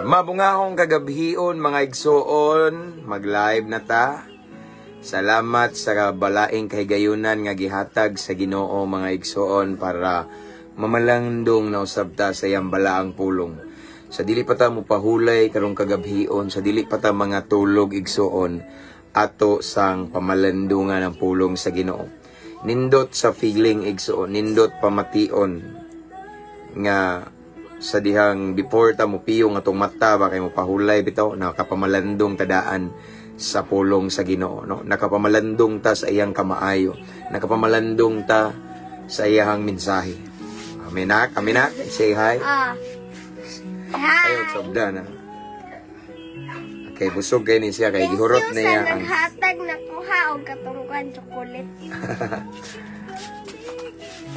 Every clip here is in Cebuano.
Mabungahong kagabhion, mga igsoon, mag-live na ta. Salamat sa balaing kahigayunan nga gihatag sa Ginoo, mga igsoon, para mamalandong na usab ta sa iyang balaang pulong. Sa dili pa ta mopahulay karong kagabhion, sa dili pa ta mga tulog, igsoon, ato sang pamalandungan ang pulong sa Ginoo. Nindot sa feeling, igsoon, nindot pamation nga sa dihang before ta mopiyong atong mata ba kay mopahulay bitaw, nakapamalandong tadaan sa pulong sa Ginoo, no? Nakapamalandong ta sa iyang kamaayo, nakapamalandong ta sa iyang mensahe. Amen na, amen na. Say hi. Hi. Ayo sabda na. Okay, busog kay ni siya kay Thank gihurot you sa niya ang naghatag na kuha og katong kuan chocolate.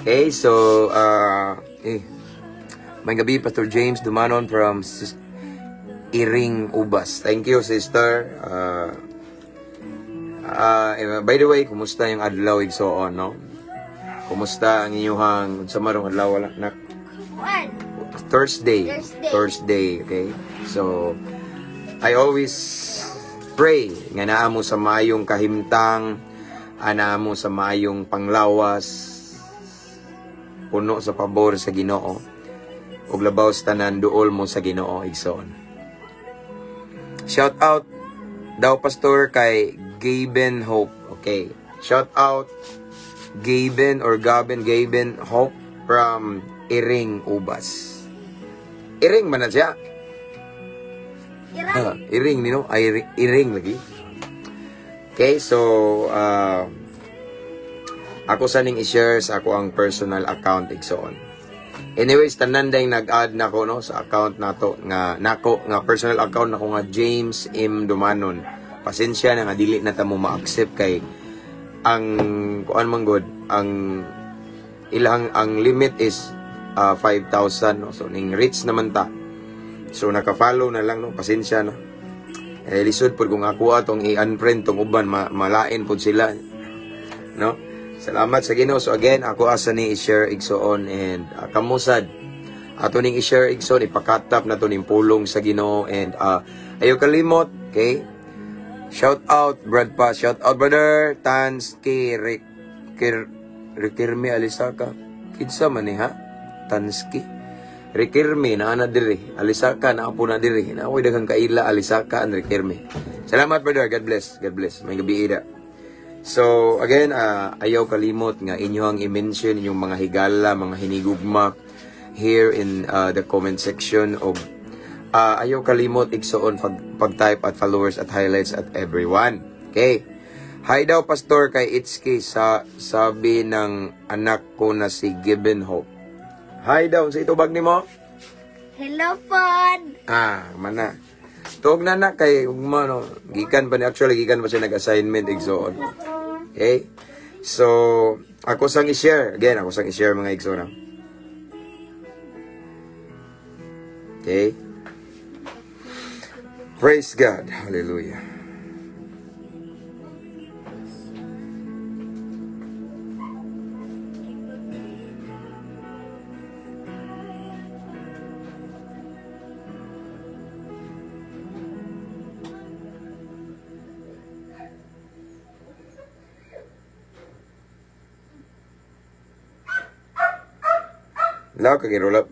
Okay, so may gabi, Pastor James Dumanon from Iring Ubas. Thank you, sister. By the way, kumusta yung adlaw igsoon, no? Kumusta ang inyuhang unsa man rong adlaw wala na Kuan. Thursday. Thursday. Thursday, okay? So I always pray nga naa mo sa maayong kahimtang, naa mo sa maayong panglawas, puno sa pabor sa Ginoo. Ug labaw sa tanan, duol mo sa Ginoo, igsoon. Shout out daw, Pastor, kay Gaben Hope. Okay. Shout out Gaben or Gaben, Gaben Hope from Iring Ubas. Iring man na siya. Irang. Iring ni no? Ay, Iring lagi. Okay, so ako sa ning i-share sa ako ang personal account, igsoon. Anyways, tanan dayng nag-add nako, no, sa account nato nga nako nga personal account nako nga James M Dumanon. Pasensya na nga dili na ta mo ma-accept kay ang kuan man gud ang ilang ang limit is 5,000, no. So ning reach naman ta. So naka-follow na lang, no, pasensya na. Eh, lisod pud kung ako atong i-unfriend tong uban, malain pud sila, no? Salamat sa Ginoo. So again, ako asa ni i-share, igsoon, and kamusad. Ato ning i-share, igsoon, ipakatap na to ning pulong sa Ginoo and ayo kalimot, okay? Shout out Brad Pa, shout out brother Tans K Rikirmi Alisaka. Kinsa man ni ha? Tanski. Rikirmi naa na diri. Alisaka naa po na diri. Naa ko'y daghang kaila Alisaka and Rikirmi. Salamat, brother. God bless. God bless. May gabi ida. So, again, ayaw kalimot nga inyong i-mention inyong mga higala, mga hinigugma here in the comment section of ayaw kalimot igsoon pag-type at followers at highlights at everyone. Okay. Hi daw, Pastor, kay Itski sa sabi ng anak ko na si Gibbon Hope. Hi daw, sa itubag nimo? Hello pod. Ah, mana. Tuog na na kay ugma, no. Gikan pa ni, actually gikan pa siya nag-assignment, igsoon. Okay? So, ako sang i-share. Again, ako sang i-share, mga igsoon. Okay? Praise God. Hallelujah. Lao ka roll up.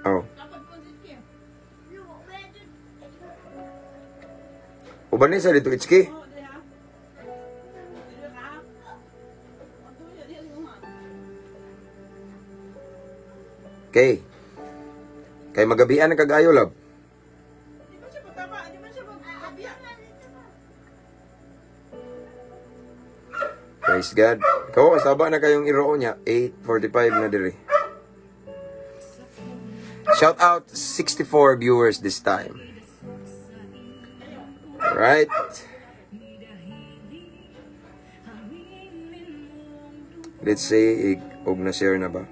Oh. Uban ni sa dito, Itchki. Okay. Kay magabian na kag-ayo, love. Praise God. Ikaw, kasaba na kayong iroo niya. 8:45 na diri. Shout out 64 viewers this time. Alright. Let's see, og na-share na ba?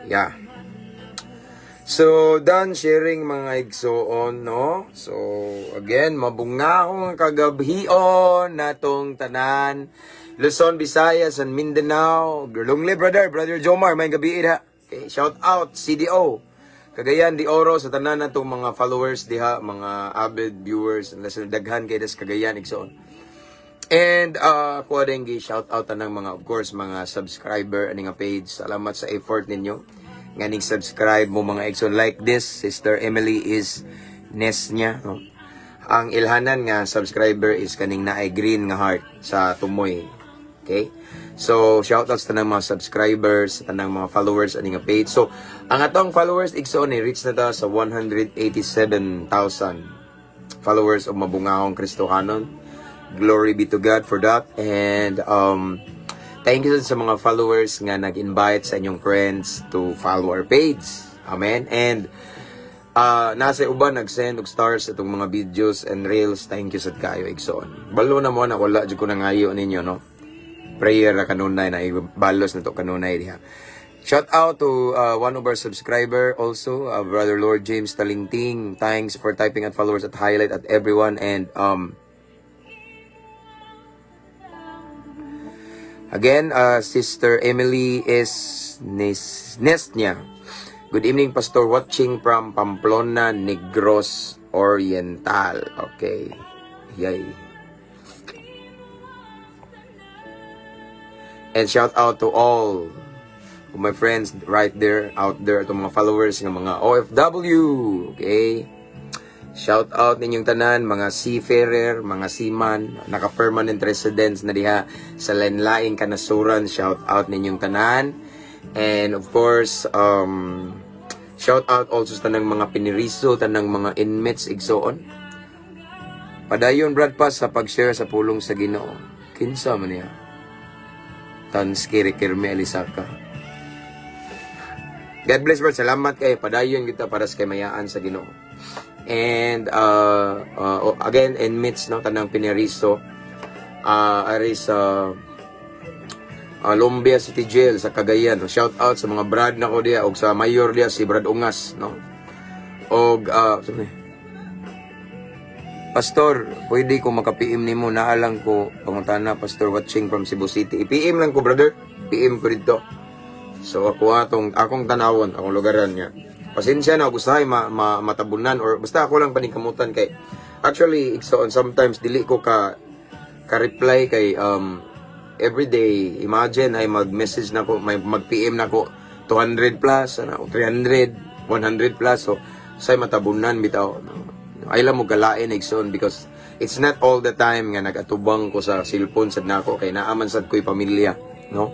Yeah. So, done sharing, mga igsoon, no? So, again, mabunga akong kagabhion natong tanan. Luzon, Visayas, and Mindanao. Lungli, brother. Brother Jomar, may gabi ha. Okay. Okay, shout out CDO Cagayan de Oro, sa tanan natong mga followers diha, mga avid viewers and listeners, daghan kay des Cagayan, igsoon. And kuha din gi shout out tanang mga, of course, mga subscriber ani nga page. Salamat sa effort ninyo nga ning subscribe mo, mga igsoon, like this Sister Emily is Nesnya, no? Ang ilhanan nga subscriber is kaning naay green nga heart sa tumoy. Okay? So, shout out sa tanang mga subscribers, sa tanang mga followers ani nga page. So, ang atong followers, igsoon, ni reach na ta sa 187,000 followers of Mabungahong Kristohanon. Glory be to God for that. And thank you sa mga followers nga nag-invite sa inyong friends to follow our page. Amen. And nasa uban nag-send og stars itong mga videos and reels. Thank you sad kayo, igsoon. Balo na mo na wala jud ko nangayo ninyo, no. Prayer ra kanunay na ibalos na to kanunay diha. Shout out to one of our subscriber also, Brother Lord James Talingting. Thanks for typing at followers at highlight at everyone and again, Sister Emily is Nesnya. Good evening, Pastor. Watching from Pamplona, Negros Oriental. Okay. Yay. And shout out to all of my friends right there, out there, itong mga followers ng mga OFW. Okay? Shout out ninyong tanan, mga seafarer, mga seaman, naka-permanent residents na diha sa lain-laing kanasuran. Shout out ninyong tanan. And of course, shout out also sa tanang mga piniriso, tanang mga inmates, igsoon. Padayon, Brad Paz, sa pag-share sa pulong sa Ginoo. Kinsa man niya? Tanski Rikirme Alisaka. God bless, bro. Salamat kay padayon kita para sa kaymayaan sa Ginoo. And again, inmates, no, tanang piniriso ari sa Lumbia City Jail sa Cagayan. No? Shout out sa mga brad nako diya og sa mayor diya, si Brad Ungas, no. Og sorry. Pastor, pwede ko maka-PM nimo, naalang ko pangutana, Pastor, watching from Cebu City. I-PM lang ko, brother. PM ko dito. So ako atong akong tanawon, akong lugaran niya. Pasensya na usahay ma, ma, matabunan or basta ako lang paningkamutan kay actually, igsoon, sometimes dili ko ka reply kay every day, imagine ay mag-message na ko, may mag-PM na ko 200 plus ano, 300, 100 plus, so say matabunan bitaw, no? Ay lang mo galain, igsoon, because it's not all the time nga nagatubang ko sa cellphone sad nako kay naaman sad ko'y pamilya, no.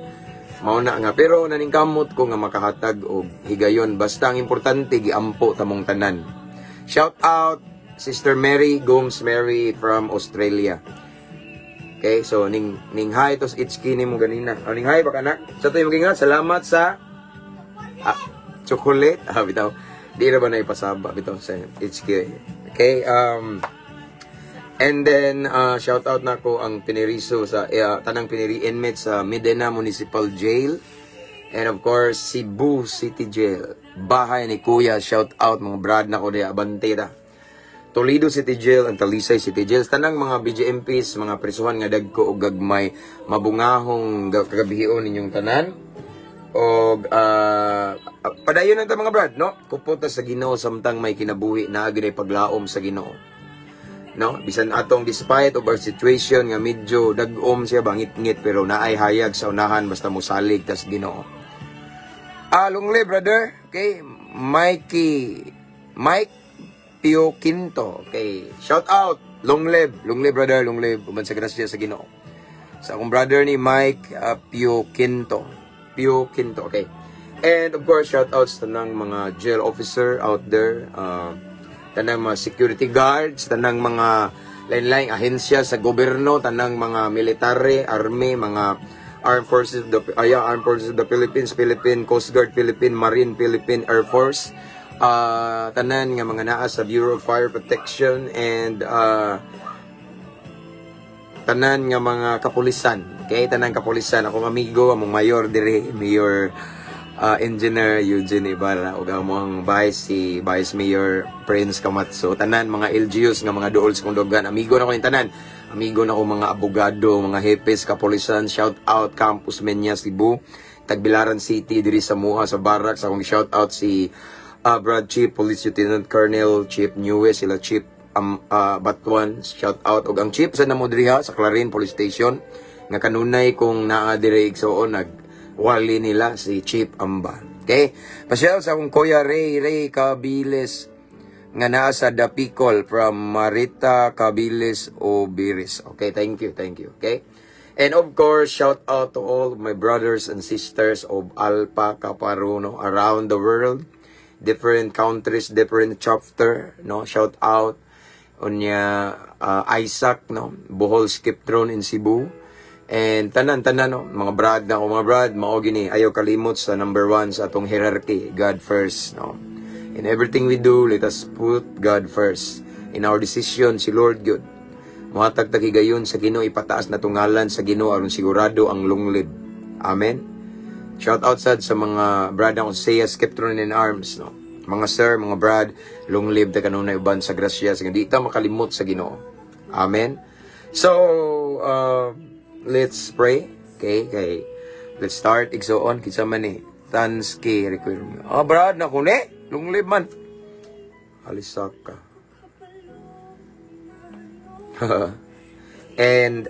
Mao na nga pero naningkamot ko nga makahatag og higayon, basta ang importante giampo tamong tanan. Shout out Sister Mary Gomes Mary from Australia. Okay, so ning ning hi tos itchki nimo ganina. O ning hi ba kana? Sa to yung salamat sa chocolate. Ah, bitaw. Di ra ba na ipasaba bitaw sa HK. Okay, and then shout out nako ang piniriso sa tanang piniri inmates sa Medina Municipal Jail and of course Cebu City Jail. Bahay ni Kuya, shout out mga brad nako diya, abante ta. Toledo City Jail and Talisay City Jail. Tanang mga BJMPs, mga prisuhan nga dagko og gagmay, mabungahong kagabihion ninyong tanan. Og padayon na ta, mga brad, no? Kupot ta sa Ginoo samtang may kinabuhi, naa gyud paglaom sa Ginoo. No? Bisan atong despite of our situation nga medyo dag-om siya bangit-ngit, pero naay hayag sa unahan basta mosalig tas Ginoo. Ah, long live, brother. Okay, Mikey Mike Pio Quinto. Okay, shout out. Long live, brother, long live. Uban sa grasya sa Ginoo. Sa akong brother ni Mike Pio Quinto. Pio Quinto, okay. And of course, shout outs tanang mga jail officer out there, tanang mga security guards, tanang mga lain-laing ahensya sa gobyerno, tanang mga military, army, mga Armed Forces of the yeah, Armed Forces of the Philippines, Philippine Coast Guard, Philippine Marine, Philippine Air Force, tanan nga mga naa sa Bureau of Fire Protection and tanan nga mga kapulisan. Okay, tanang kapulisan, akong amigo, among mayor dire, Mayor Engineer Eugene Ibarra ug among vice, si Vice Mayor Prince Kamatso, tanan mga LGUs nga mga duol sa kong, amigo na ko yung tanan. Amigo na ko mga abogado, mga hepes, kapulisan, shout out Campus Menya Cebu. Tagbilaran City diri sa Mua sa Barracks. Akong shout out si Brad Chief Police Lieutenant Colonel Chief Newes, sila Chief Batuan, shout out, ug ang chief sa namo diri sa Clarin Police Station nga kanunay kung naa diri, igsoon, nag wali nila si Chief Amba. Okay? Pa-shout sa akong kuya Ray Ray Cabilis nga naa sa Dapicol from Marita Cabilis Obiris. Okay, thank you, thank you. Okay? And of course, shout out to all my brothers and sisters of Alpha Kaparuno around the world, different countries, different chapter, no? Shout out unya Isaac, no? Bohol Skiptron in Cebu. And tanan tanan, no, mga brad na ko, mga brad, mao gini, ayaw kalimot sa number one sa atong hierarchy, God first, no? In everything we do, let us put God first. In our decision, si Lord good. Muhatag ta higayon sa Ginoo, ipataas na tungalan sa Ginoo aron sigurado ang long live. Amen. Shout out sad sa mga brad na sa Skeptron in Arms, no. Mga sir, mga brad, long live ta kanunay uban sa grasya sa di ta makalimot sa Ginoo. Amen. So, let's pray. Okay. Let's start, igsoon. Kinsa man ni? Tanski requirement. Ah, brad na kuni. Long live man. Alisaka. And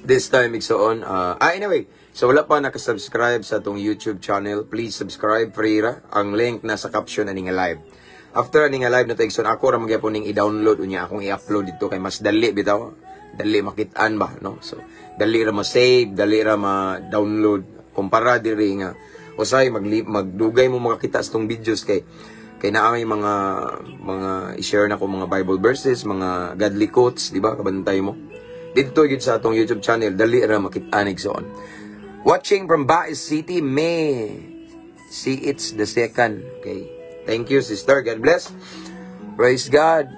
this time, igsoon, anyway, so wala pa nakasubscribe sa atong YouTube channel, please subscribe, free ra. Ang link nasa caption ani nga live. After ani nga live na to, igsoon, ako ra magyapon ning i-download unya akong i-upload dito kay mas dali bitaw. Dali makit-an ba, no? So, dali ra ma-save, dali ra ma-download kumpara diri nga usay magdugay mo makakita sa tong videos kay naa may mga i-share na ko mga Bible verses, mga godly quotes, di ba? Kabantay mo. Dito gyud sa atong YouTube channel, dali ra makit-an, igsoon. Watching from Baez City, May see it's the second. Okay. Thank you, sister. God bless. Praise God.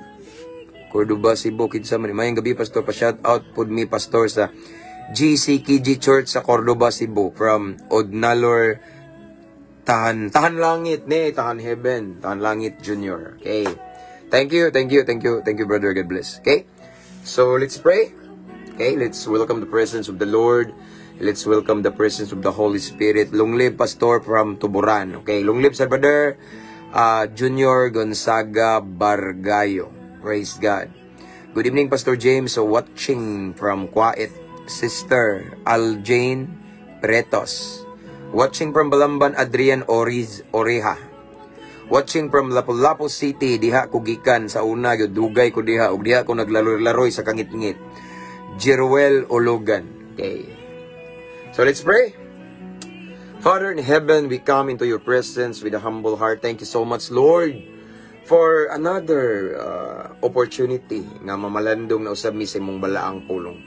Cordoba, Cebu, kinsa man. Maayong gabi, Pastor. Pa-shout out pud mi, Pastor, sa GCKG Church sa Cordoba, Cebu from Odnalor Tahan Tahan Langit ni Tahan Heaven, Tahan Langit Junior. Okay. Thank you, thank you, thank you, thank you, brother. God bless. Okay? So let's pray. Okay, let's welcome the presence of the Lord. Let's welcome the presence of the Holy Spirit. Long live, Pastor, from Tuburan. Okay, long live sa brother Junior Gonzaga Bargayo. Praise God. Good evening, Pastor James. So, watching from Kuwait, Sister Aljane Pretos. Watching from Balamban, Adrian Oriz Oreja. Watching from Lapu-Lapu City, diha ko gikan sa una, gyud dugay ko diha, ug diha ko naglaro-laroy sa kangitngit. Jeruel Ologan. Okay. So let's pray. Father in heaven, we come into your presence with a humble heart. Thank you so much, Lord, for another opportunity nga mamalandong na usab mi sa imong balaang pulong.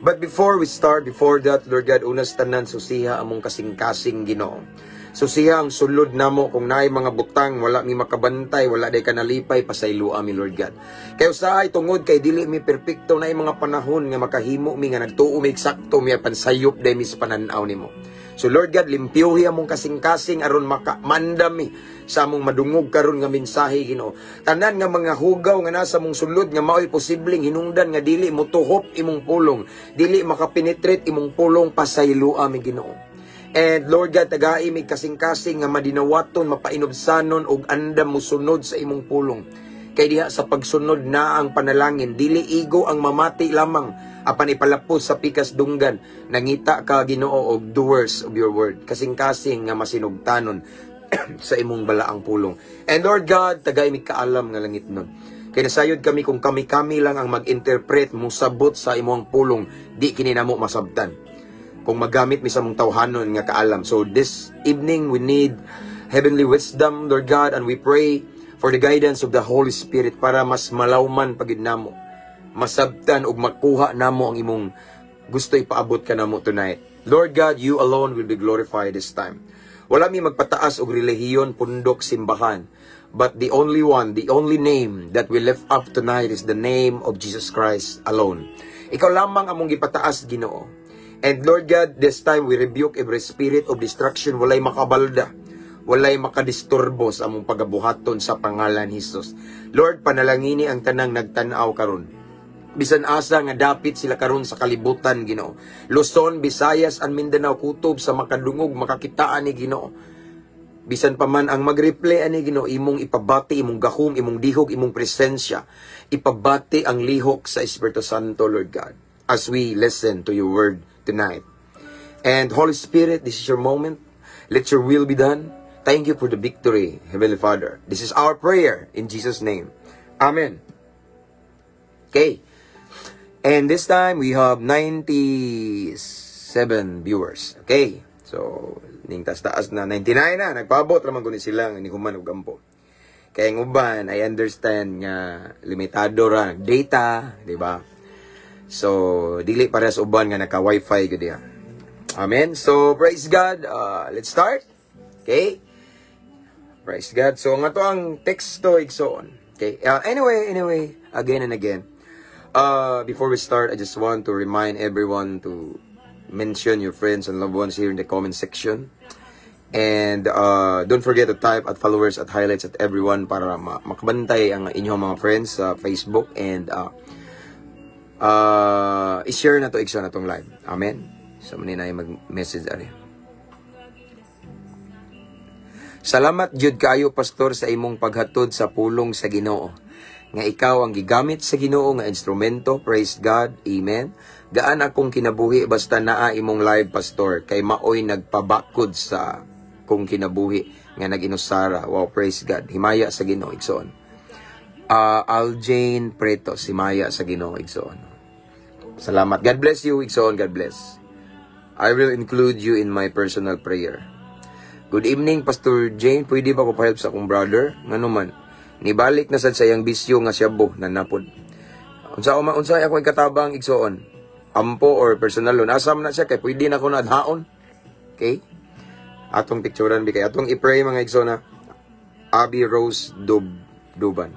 But before we start, before that, Lord God, unas tanan, susiha among kasing-kasing, Ginoo. Susiha ang sulod namo. Kung naay mga butang wala mi makabantay, wala day kanalipay, pasayloa mi, Lord God. Kay usahay tungod kay dili mi perpekto, naay mga panahon nga makahimo mi nga nagtuo mi eksakto mi apan sayop day mi sa pananaw nimo. So Lord God, limpyuhi among kasing-kasing aron makamandam mi sa among madungog karon nga mensahe, Ginoo. Tanan nga mga hugaw nga nasa mong sulod nga mao'y posibleng hinungdan nga dili motuhop imong pulong, dili makapenetrate imong pulong, pasayloa mi, Ginoo. And Lord God, tagai mi kasing-kasing nga madinawaton, mapainubsanon ug andam musunod sa imong pulong. Kay diha sa pagsunod na ang panalangin, dili igo ang mamati lamang apan ipalapos sa pikas dunggan. Nangita ka, Ginoo, og doers of your word, kasing-kasing nga masinugtanon sa imong balaang pulong. And Lord God, tagay mi kaalam nga langit nun. Kay nasayod kami kung kami-kami lang ang mag-interpret, musabot sa imong pulong, di kini namo masabtan kung magamit mi sa mong tawhanon nga kaalam. So this evening, we need heavenly wisdom, Lord God, and we pray for the guidance of the Holy Spirit para mas malawman pagid namo, masabtan ug makuha namo ang imong gusto ipaabot ka namo tonight. Lord God, you alone will be glorified this time. Wala mi magpataas og relihiyon, pundok, simbahan. But the only one, the only name that we lift up tonight is the name of Jesus Christ alone. Ikaw lamang among gipataas, Ginoo. And Lord God, this time we rebuke every spirit of destruction. Walay makabalda. Walay makadisturbo sa among pagabuhaton sa pangalan ni Jesus. Lord, panalangini ang tanang nagtanaw karon. Bisan asa nga dapit sila karon sa kalibutan, Ginoo. Luzon, Visayas, and Mindanao, kutob sa makadungog, makakitaan ni, Ginoo. Bisan pa man ang mag-replay ani, Ginoo, imong ipabati imong gahom, imong dihog, imong presensya. Ipabati ang lihok sa Espiritu Santo, Lord God, as we listen to your word tonight. And Holy Spirit, this is your moment. Let your will be done. Thank you for the victory, Heavenly Father. This is our prayer in Jesus' name. Amen. Okay. And this time, we have 97 viewers. Okay. So, ning taas-taas na, 99 na. Nagpaabot raman ko ni sila, ni human og ampo. Kaya ang uban, I understand nga limitado ra data, di ba? So, dili parehas uban nga naka-wifi gud diha. Amen. So, praise God. Let's start. Okay? Praise God. So, nga to ang teksto, igsoon. Okay? Anyway, again and again. Before we start, I just want to remind everyone to mention your friends and loved ones here in the comment section. And don't forget to type @followers, @highlights, @everyone para makabantay ang inyong mga friends sa Facebook and i-share na to, igsoon, na tong live. Amen. So, mani na mag-message ari. Salamat jud kaayo, Pastor, sa imong paghatod sa pulong sa Ginoo. Nga ikaw ang gigamit sa Ginoo nga instrumento. Praise God. Amen. Gaan akong kinabuhi basta naa imong live, Pastor, kay maoy nagpabakod sa kong kinabuhi nga nag-inusara. Wow, praise God. Himaya sa Ginoo, igsoon. Aljane Pretos, himaya sa Ginoo, igsoon. Salamat. God bless you, igsoon. God bless. I will include you in my personal prayer. Good evening, Pastor Jane. Pwede ba ko pa-help sa akong brother? Ngano man? Nibalik na sad sa iyang bisyo nga syabo na napod. Unsa man unsa ako ikatabang, igsoon? Ampo or personal loan? Asam na siya kay pwede na ko na adhaon. Okay? Atong picturean bi kay atong i-pray, mga igsoon na Abby Rose Dub Duban.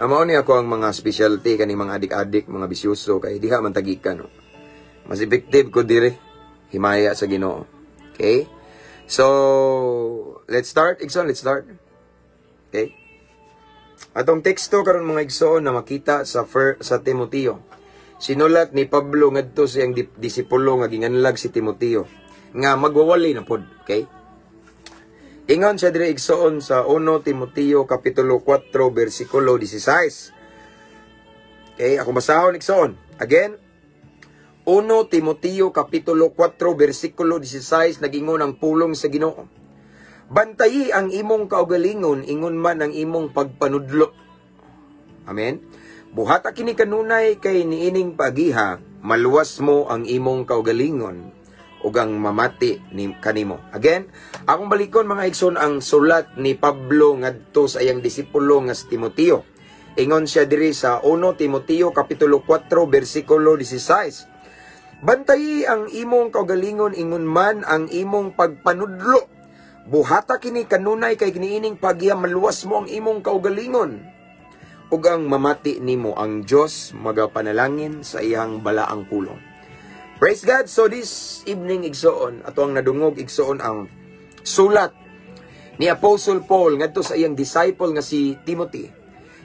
Mao ni ako ang mga specialty kani mga adik-adik, mga bisyoso kay diha man tagikan, no. Mas effective ko dire. Himaya sa Ginoo. Okay? So, let's start, igsoon, let's start. Okay? Atong teksto karon, mga igsoon, na makita sa Timoteo. Sinulat ni Pablo ngadto sa iyang disipulo nga ginganlag si Timoteo nga magwawali na pod, okay? Ingon siya dire, igsoon, sa 1 Timoteo kapitulo 4 bersikulo 16. Okay, ako basahon, igsoon. Again, 1 Timoteo kapitulo 4 bersikulo 16, nagingon ang pulong sa Ginoo. Bantayi ang imong kaugalingon, ingon man ang imong pagpanudlo. Amen. Buhata kini kanunay kay niining pagiha, maluwas mo ang imong kaugalingon ug ang mamati ni kanimo. Again, akong balikon, mga igsoon, ang sulat ni Pablo ngadto sa iyang disipulo nga si Timoteo. Ingon siya diri sa 1 Timoteo kapitulo 4 bersikulo 16. Bantayi ang imong kaugalingon, ingon man ang imong pagpanudlo. Buhata kini kanunay kay kiniining pagiya maluwas mo ang imong kaugalingon ug ang mamati nimo. Ang Dios magapanalangin sa iyang balaang pulong. Praise God. So this evening, igsoon, ato ang nadungog, igsoon, ang sulat ni Apostle Paul ngadto sa iyang disciple nga si Timothy.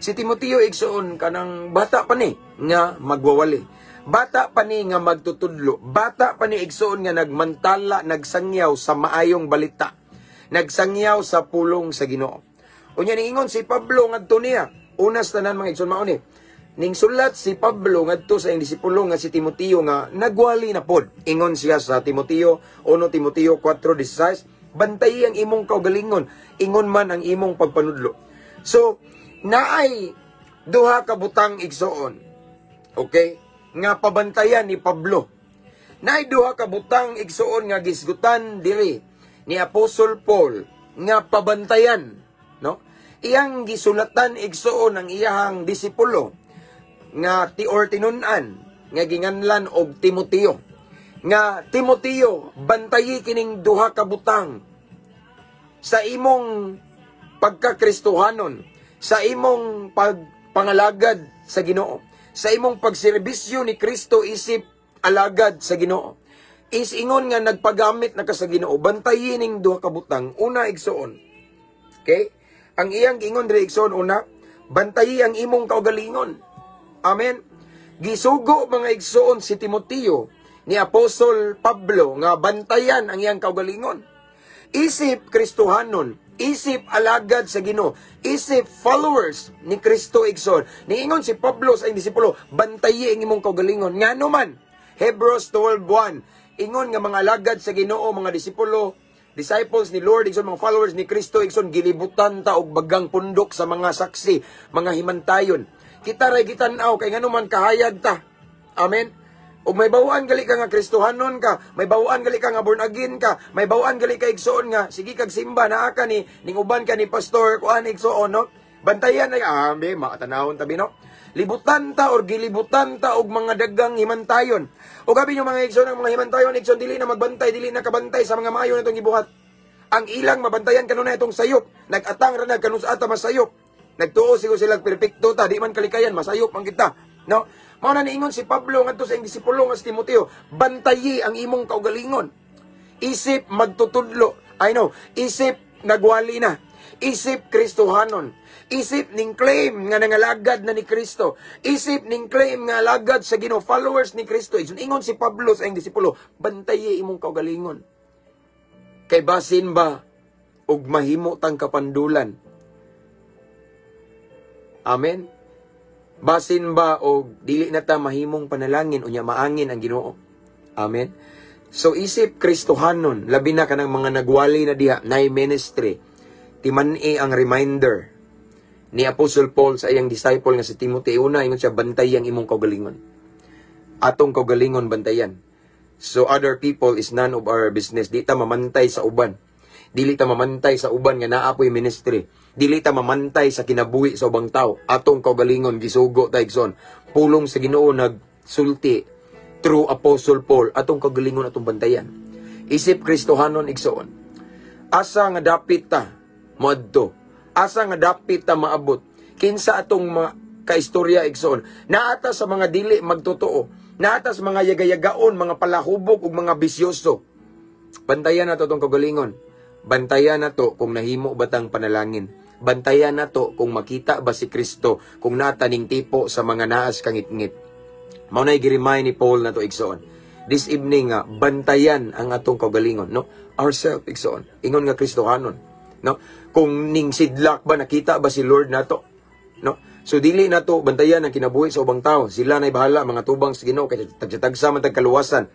Si Timoteo, igsoon, kanang bata pa ni nga magwawali. Bata pa ni nga magtutudlo. Bata pa ni, igsoon, nga nagmantala, nagsangyaw sa maayong balita. Nagsangyaw sa pulong sa Ginoo. Unya niingon si Pablo ngadto niya. Unas tanan, mga igsoon, mao ni. Ning sulat si Pablo ngadto sa iyang disipulo nga si Timoteo nga nagwali na pod. Ingon siya sa Timoteo, 1 Timoteo 4:16, bantayi ang imong kaugalingon, ingon man ang imong pagpanudlo. So, naay duha ka butang, igsoon. Okay? Nga pabantayan ni Pablo. Naay duha ka butang, igsoon, nga gisgutan diri ni Apostle Paul nga pabantayan, no? Iyang gisulatan, igsoon, ang iyahang disipulo nga ti or tinun-an nga ginganlan og Timoteo. Nga Timoteo, bantayi kining duha ka butang sa imong pagkakristohanon, sa imong pagpangalagad sa Ginoo, sa imong pagserbisyo ni Kristo isip alagad sa Ginoo. Is ingon nga nagpagamit na ka sa Ginoo, bantayi ning duha ka butang. Una, igsoon. Okay? Ang iyang giingon diri, igsoon, una, bantayi ang imong kaugalingon. Amen. Gisugo, mga igsoon, si Timoteo ni Apostol Pablo nga bantayan ang iyang kaugalingon. Isip Kristohanon, isip alagad sa Ginoo, isip followers ni Kristo, igsoon. Niingon si Pablo sa iyang disipulo, "Bantayi ang imong kaugalingon." Ngano man? Hebrews 12:1. Ingon nga mga alagad sa Ginoo, mga disipulo, disciples ni Lord, igsoon, mga followers ni Kristo, igsoon, gilibutan ta og bagang pundok sa mga saksi, mga himantayon. Kita ray gitan-aw kay ngano man kahayag ta. Amen. Ug may bawaan gali ka nga Kristohanon ka, may bawaan gali ka nga born again ka, may bawaan gali ka, igsoon, nga sige kag simba, naa ka ni ning uban ka ni pastor kuan, igsoon, no? Bantayan ay be makatanawon tabi, no? Libutan ta or gilibutan ta og mga dagang himantayon. O gabi nyo, mga igsoon, ang mga himantayon, igsoon, dili na magbantay, dili na kabantay sa mga maayo natong gibuhat. Ang ilang mabantayan kanunay itong sayop. Nag-atang ra na kanus ata masayop. Nagtuo siguro sila perpekto ta, di man kalikayan, masayop man kita. No? Mao na niingon si Pablo ngadto sa iyang disipulo nga si Timoteo, "Bantayi ang imong kaugalingon." Isip magtutudlo. I know, isip nagwali na. Isip Kristohanon. Isip ning claim nga nangalagad na ni Kristo. Isip ning claim nga alagad sa Ginoo, followers ni Kristo. Ingon si Pablo sa iyang disipulo, "Bantayi imong kaugalingon." Kay basin ba og mahimo tang kapandulan? Amen. Basin ba og dili na ta mahimong panalangin, unya maangin ang Ginoo? Amen. So isip Kristohanon, labi na kanang mga nagwali na diha, nay ministry. Timan-i ang reminder ni Apostle Paul sa iyang disciple nga si Timothy. Una, ingon siya, "Bantay ang imong kaugalingon." Atong kaugalingon bantayan. So other people is none of our business. Di ta mamantay sa uban. Dili ta mamantay sa uban nga naa po'y ministry. Dili ta mamantay sa kinabuhi sa ubang tao. Atong kaugalingon, gisugo ta, igsoon. Pulong sa Ginoo nagsulti through Apostle Paul. Atong kaugalingon atong bantayan. Isip Kristohanon, igsoon. Asa nga dapit ta moadto? Asa nga dapit ta maabot? Kinsa atong mga kaistorya, igsoon? Naata sa mga dili magtotoo. Naata sa mga yagayagaon, mga palahubog ug mga bisyoso. Bantayan nato atong kaugalingon. Bantayan nato kung nahimo ba tang panalangin. Bantayan nato kung makita ba si Kristo kung nataning tipo sa mga naas kangitngit. Mao nay gi-remind ni Paul nato, igsoon. This evening nga bantayan ang atong kaugalingon, no? Ourself, igsoon. Ingon nga Kristohanon, no? Kung ning sidlak ba, nakita ba si Lord nato, no? So dili nato bantayan ang kinabuhi sa ubang tao. Sila nay bahala, mga tubang sa Ginoo kay tagsa-tagsa man tag kaluwasan.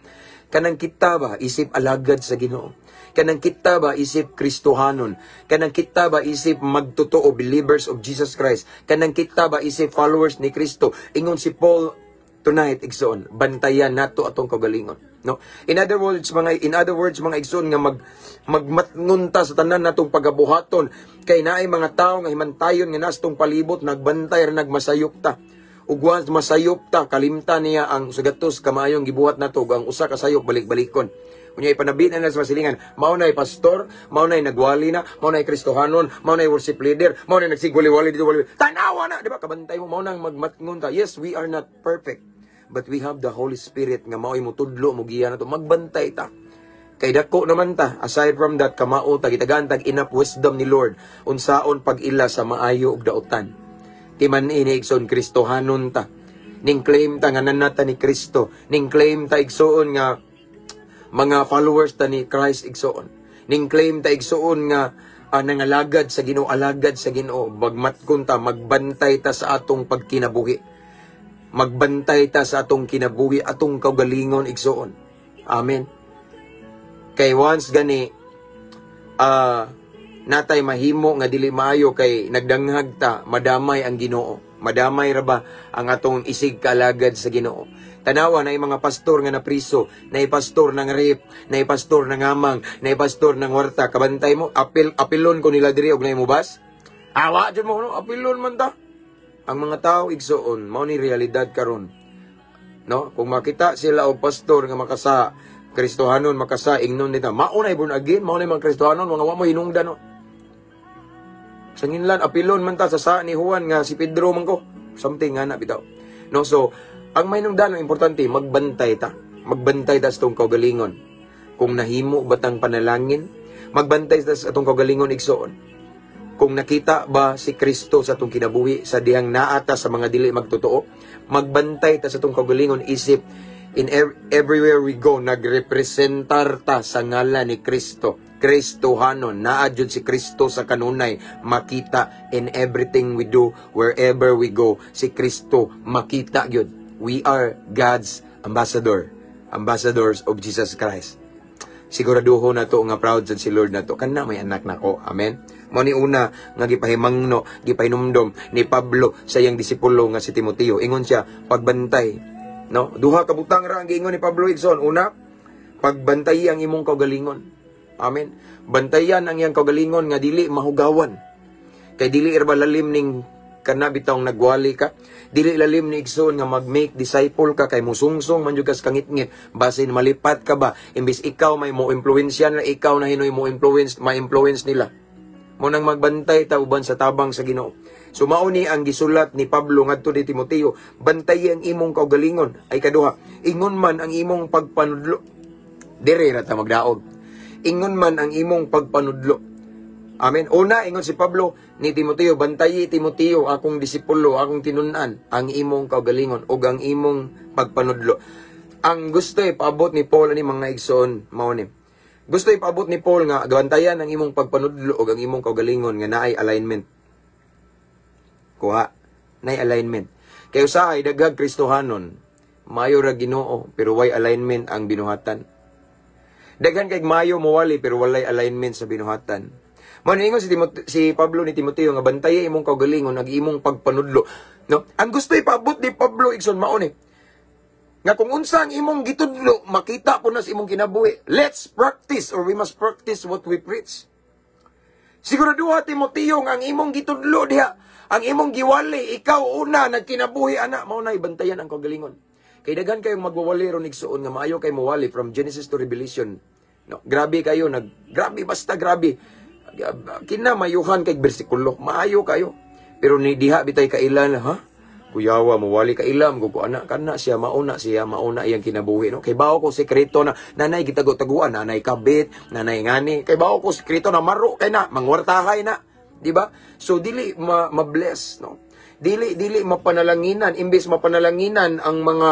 Kanang kita ba isip alagad sa Ginoo? Kanang kita ba isip Kristohanon? Kanang kita ba isip magtotoo, believers of Jesus Christ? Kanang kita ba isip followers ni Kristo? Ingon si Paul tonight, igsoon, bantayan nato atong kaugalingon, no? In other words, mga igsoon, nga magmatngon ta sa tanan natong pagabuhaton kay naay mga tawo nga himantayon nga nastong palibot, nagbantay ra nagmasayop ta. Ug once masayop ta, kalimta niya ang sugatos kamayong gibuhat nato ug ang usa ka sayop balik-balikon. Unya ipanabi na na sa masilingan, mao nay pastor, mao nay nagwali na, mao nay Kristohanon, mao nay worship leader, mao nay nagsigwali-wali dito wali. Tanawa na, di ba? Kabantay mo, mao nang magmatngon ta. Yes, we are not perfect. But we have the Holy Spirit nga mao'y mutudlo mo giya nato. Magbantay ta. Kay dako naman ta. Aside from that, kamao ta, gitagaan tag enough wisdom ni Lord unsaon pag-ila sa maayo ug dautan. Timan-i ni, igsoon, Kristohanon ta. Ning claim ta nga nanata ni Kristo. Ning claim ta, igsoon, nga mga followers ta ni Christ, igsoon. Ning claim ta, igsoon, nga nangalagad sa Ginoo, alagad sa Ginoo. Magmatkon ta, magbantay ta sa atong pagkinabuhi. Magbantay ta sa atong kinabuhi, atong kaugalingon, igsoon. Amen. Kay once gani natay mahimo nga dili maayo kay nagdanghag ta, madamay ang Ginoo. Madamay ra ba ang atong isig kaalagad sa Ginoo. Tanawa na mga pastor nga napriso, na pastor ng rape, na pastor ng amang, na pastor ng warta. Kabantay mo, apil apilon ko nila diri og mo bas. Awa jud mo no, apilon man ta. Ang mga tao, igsoon, mao ni realidad karon. No? Kung makita sila og pastor nga makasa, Kristohanon makasa, ingnon nita, mao na born again, mao na mga Kristohanon, mga wa mo hinungdan, no. Sanginlan apilon man ta sa sa ni Juan nga si Pedro man ko. Something nga na bitaw. No, so ang mahinungdan, ang importante, magbantay ta. Magbantay ta sa atong kaugalingon. Kung nahimo ba tang panalangin, magbantay ta sa atong kaugalingon, igsoon. Kung nakita ba si Kristo sa atong kinabuhi sa dihang naata sa mga dili magtotoo, magbantay ta sa atong kaugalingon isip in everywhere we go, nagrepresentar ta sa ngalan ni Kristo. Kristohanon, naa jud si Kristo sa kanunay, makita in everything we do, wherever we go, si Kristo makita gyud. We are God's ambassador, ambassadors of Jesus Christ. Siguraduho na to nga proud sad si Lord nato. Kana may anak nako. Amen. Mao ni una nga gipahimangno, gipahinumdom ni Pablo sa iyang disipulo nga si Timoteo. Ingon siya, pagbantay. No? Duha ka butang ra ang giingon ni Pablo, igsoon. Una, pagbantay ang imong kaugalingon. Amen. Bantayan ang iyang kaugalingon nga dili mahugawan. Kay dili ra ba lalim ning kana bitawng nagwali ka? Dili lalim ni, igsoon, nga mag-make disciple ka kay musungsong man jud ka sa kangitngit. Basin malipat ka ba? Imbis ikaw may mo influensya na, ikaw na hinoy mo influence, ma-influence nila. Mao nang magbantay ta uban sa tabang sa Ginoo. So mao ni ang gisulat ni Pablo ngadto ni Timoteo, bantay ang imong kaugalingon. Ay kaduha, ingon man ang imong pagpanudlo. Dire ra ta magdaog. Ingon man ang imong pagpanudlo. Amen. Una, ingon si Pablo ni Timoteo, "Bantayi, Timoteo, akong disipulo, akong tinun-an, ang imong kaugalingon ug ang imong pagpanudlo." Ang gusto ipaabot ni Paul ani, mga igsoon, mao ni. Gusto ipaabot ni Paul nga bantayan ang imong pagpanudlo ug ang imong kaugalingon nga naay alignment. Kuha, naay alignment. Kay usahay daghag Kristohanon, mayo ra Ginoo pero way alignment ang binuhatan. Daghan kay mayo mowali pero walay alignment sa binuhatan. Mao ni ingon si Pablo ni Timoteo nga bantay imong kaugalingon ag imong pagpanudlo. No? Ang gusto ipaabot ni Pablo, igsoon, mao ni nga kung unsa ang imong gitudlo, makita po na sa imong kinabuhi. Let's practice or we must practice what we preach. Siguraduha, Timoteo, nga ang imong gitudlo diha, ang imong giwali, ikaw una nagkinabuhi ana, mao na ibantayan ang kaugalingon. Kay daghan kayong magwawali ron, igsuon, nga maayo kay mowali from Genesis to Revelation. No, grabe kayo nag grabe, basta grabe. Kina mayuhan kay bersikulo, maayo kayo. Pero ni diha bitay kailan, ha? Kuyawa mowali ka ilam ko ana kana siya mauna siya mauna iyang kinabuhi, no? Kay bawo ko sekreto na nanay gitago-taguan, nanay kabit, nanay ngani, kay bawo ko sekreto na maro kay na mangwartahay na, di ba? So dili ma ma-bless, no? Dili dili mapanalanginan. Imbes mapanalanginan ang mga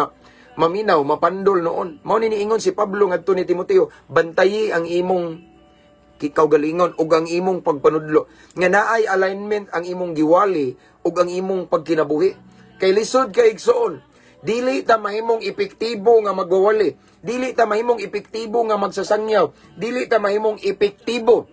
maminaw, mapandol noon. Mao ni niingon si Pablo ngadto ni Timoteo, bantayi ang imong kaugalingon ug ang imong pagpanudlo nga naay alignment ang imong giwali ug ang imong pagkinabuhi. Kay lisod kay, igsoon, dili ta mahimong epektibo nga magwawali, dili ta mahimong epektibo nga magsasangyaw, dili ta mahimong epektibo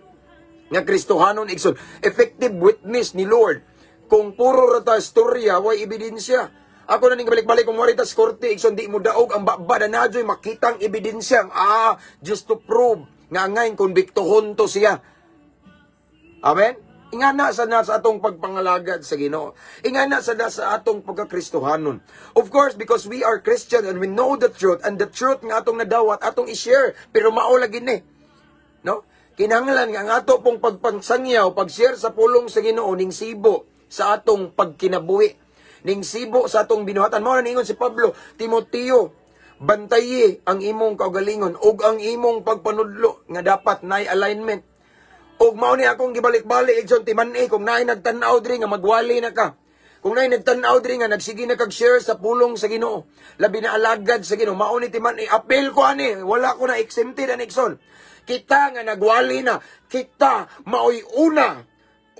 nga Kristohanon, igsoon, effective witness ni Lord, kung puro ra ta istorya, way ebidensya. Ako na ning balik-balik, kung wari tas korte, igsoon, di mo daog ang baba na nadyo'y makitang ebidensya, just to prove nga ngayon konbiktohon to siya. Amen? Ingana sa na sa atong pagpangalagad sa Ginoo. Ingana sa na sa atong pagkakristohanon. Of course, because we are Christian and we know the truth, and the truth nga atong nadawat, atong i-share, pero mao lagi ni. No? Kinahanglan nga ang ato pong pagpangsangyaw, pag-share sa pulong sa Ginoo ning sibo sa atong pagkinabuhi. Ning sibo sa atong binuhatan. Mao na niingon si Pablo, "Timoteo, bantayi ang imong kaugalingon ug ang imong pagpanudlo nga dapat naay alignment." Ug mao ni akong gibalik-balik, igsoon, timan-i kung naay nagtan-aw diri nga magwali na ka. Kung naay nagtan-aw diri nga nagsige na kag share sa pulong sa Ginoo, labi na alagad sa Ginoo, mao ni timan-i, appeal ko ani, wala ko na exempted ani, igsoon. Kita nga nagwali na, kita maoy una,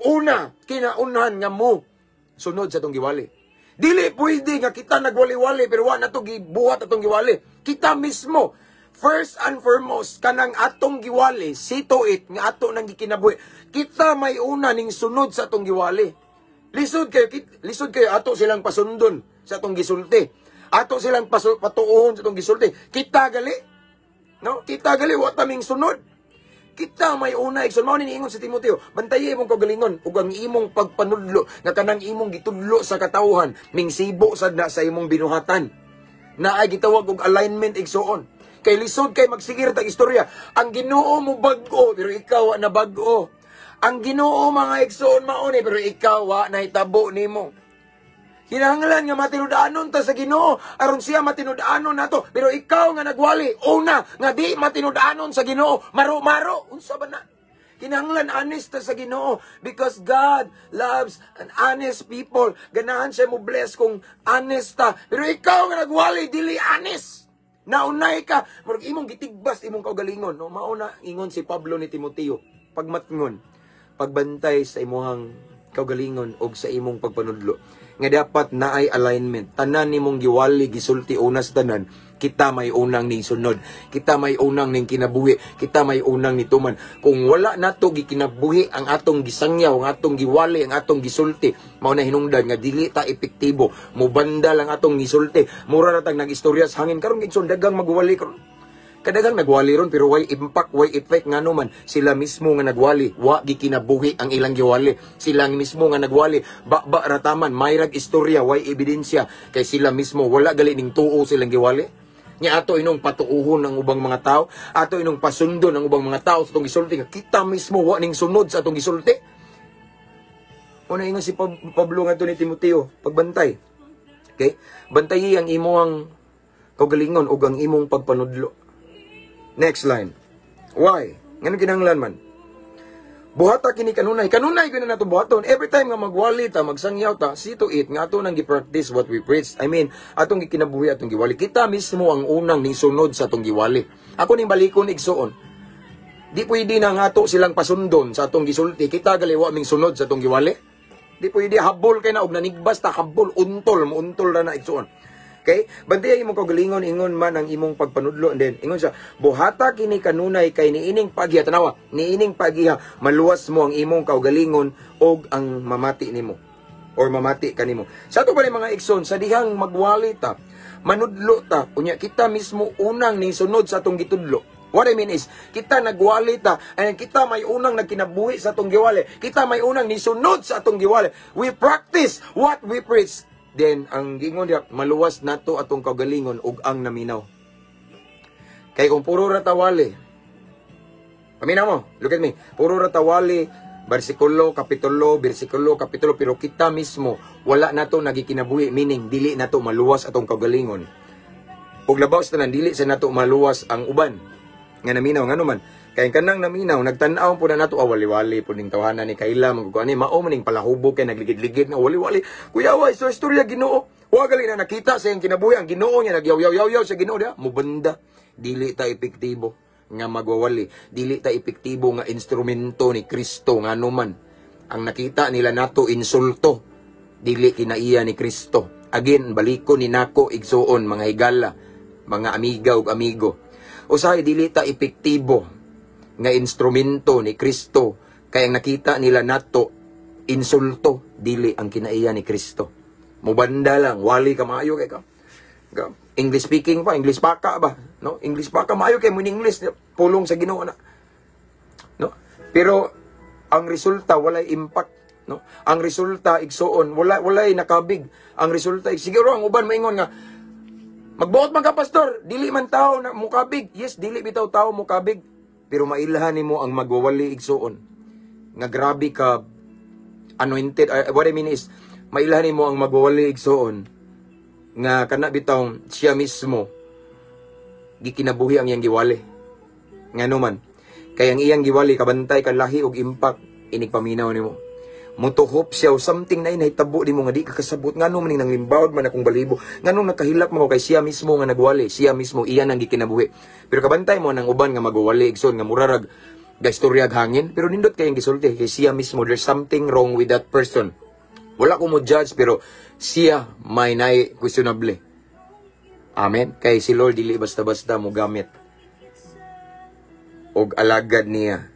una kinaunhan nga mo sunod sa atong giwali. Dili pwede nga kita nagwali-wali pero wa na to gibuhat atong giwali. Kita mismo, first and foremost, kanang atong giwali, see to it nga ato nang gikinabuhi. Kita may una ning sunod sa atong giwali. Lisod kayo, lisod kayo ato silang pasundon sa atong gisulti. Ato silang patuohon sa atong gisulti. Kita gali. No? Kita gali wa ta ming sunod. Kita may una, igsoon. Mao ni niingon si Timoteo, bantayi imong kaugalingon ug ang imong pagpanudlo nga kanang imong gitudlo sa katawhan ming sibo sad na sa imong binuhatan. Naay gitawag og alignment, igsoon. Kay lisod kay magsigir tag istorya. Ang Ginoo mo bag-o pero ikaw wa na bag-o. Ang Ginoo, mga igsoon, mao ni pero ikaw wa nahitabo nimo. Kinahanglan nga matinud-anon ta sa Ginoo aron siya matinud-anon nato. Pero ikaw nga nagwali, una nga di matinud-anon sa Ginoo, maro-maro, unsa ba na? Kinahanglan honest ta sa Ginoo because God loves an honest people. Ganahan siya mo bless kung honest ta. Pero ikaw nga nagwali, dili honest. Naunay ka, murag imong gitigbas imong kaugalingon, no? Mao na ingon si Pablo ni Timoteo, pagmatngon, pagbantay sa imuhang kaugalingon og sa imong pagpanudlo nga dapat naay alignment. Tanan nimong giwali, gisulti, una sa tanan, kita may unang ning sunod, kita may unang ning kinabuhi, kita may unang nituman. Kung wala nato gikinabuhi ang atong gisangyaw, ang atong giwali, ang atong gisulti, mao na hinungdan nga dili ta epektibo. Mubanda lang atong gisulti, mura ra tag nag-istorya sa hangin. Karon, igsoon, daghang magwali karon. Kadaghang nagwali ron pero way impact, way effect. Ngano man sila mismo nga nagwali, wa gikinabuhi ang ilang giwali. Sila mismo nga nagwali, ba rataman, mayrag istorya, way ebidensya kay sila mismo wala gali ning tuo silang giwali. Nya ato inong patuuhon ang ubang mga tao, ato inong pasundon ang ubang mga tao sa atong gisulti nga kita mismo wa ning sunod sa atong gisulti. Una ingon si Pablo ngadto ni Timoteo, pagbantay. Okay? Bantayi ang imong kaugalingon ug ang imong pagpanudlo. Next line. Why? Ngano kinahanglan man? Buhata kini kanunay. Kanunay gyud na nato buhaton. Every time nga magwali ta, magsangyaw ta, see to it nga ato nang gi-practice what we preach. I mean, atong gikinabuhi atong giwali. Kita mismo ang unang ning sunod sa atong giwali. Ako ning balikon, igsuon. Di pwede na nga ato silang pasundon sa atong gisulti. Kita gali wa ming sunod sa atong giwali. Di pwede, habol kay na og nanigbas ta, habol untol mo, untol ra na, igsuon. Okay? Bantay ang imong kaugalingon, ingon man ang imong pagpanudlo, and then ingon siya, buhata kini kanunay kay niining pagiha, tanawa, niining pagiha maluwas mo ang imong kaugalingon og ang mamati nimo or mamati kanimo. Sa ato pa ni, mga igsoon, sa dihang magwali ta, manudlo ta, unya kita mismo unang ning sunod sa atong gitudlo. What I mean is, kita nagwali ta, and kita may unang nagkinabuhi sa atong giwali. Kita may unang nisunod sa atong giwali. We practice what we preach. Then, ang gingon diya, maluwas nato atong kaugalingon ug ang naminaw. Kay kung puro ra tawali, paminaw mo, look at me, puro ra tawali, bersikulo, kapitulo, bersikulo, kapitulo, pero kita mismo, wala nato nagikinabuhi, meaning, dili nato maluwas atong kaugalingon. Ug labaw sa tanan, dili sa nato maluwas ang uban nga naminaw. Ngano man? Kay kanang naminaw, nagtan-aw po na nato, ah, wali-wali po ning tawhana ni kaila, magkukuan ni mao man ning palahubog kay nagligid-ligid nga wali-wali. Kuya, wa so istorya Ginoo. Wa gali na nakita sa iyang kinabuhi ang Ginoo niya, nagyaw-yaw-yaw sa Ginoo diha, mubanda. Dili ta epektibo nga magwawali, dili ta epektibo nga instrumento ni Kristo. Ngano man? Ang nakita nila nato insulto, dili kinaiya ni Kristo. Again, baliko ni nako, igsuon, mga higala, mga amiga ug amigo. Usahay dili ta epektibo nga instrumento ni Kristo kay ang nakita nila nato insulto, dili ang kinaiya ni Kristo. Mubanda lang, wali ka, maayo kay ka. English speaking pa, English pa ka ba? No? English pa ka, maayo kay mo in English, pulong sa Ginoo na. No? Pero ang resulta, walay impact, no? Ang resulta, igsuon, walay nakabig. Ang resulta, siguro ang uban maingon nga magbuot man ka, pastor, dili man tao na mukabig. Yes, dili bitaw tao mukabig. Pero mailhan nimo ang magwawali, igsuon nga grabe ka anointed. What I mean is, mailhan nimo ang magwawali, igsuon, nga kana bitaw siya mismo gikinabuhi ang iyang giwali. Ngano man? Kay ang iyang giwali, kabantay ka, lahi og impact inig paminaw nimo. Mutuhop siya o something na nahitabo nimo nga di ka kasabot ngano man ning nanglimbawd man akong balibo, ngano nakahilak mo, kay siya mismo nga nagwali, siya mismo iyan ang gikinabuhi. Pero kabantay mo ng uban nga magwali, igsoon, nga murarag ga istoryag hangin pero nindot kay ang gisulti kay siya mismo, there's something wrong with that person. Wala ko mo judge pero siya may nay questionable. Amen. Kay si Lord dili basta-basta mo gamit og alagad niya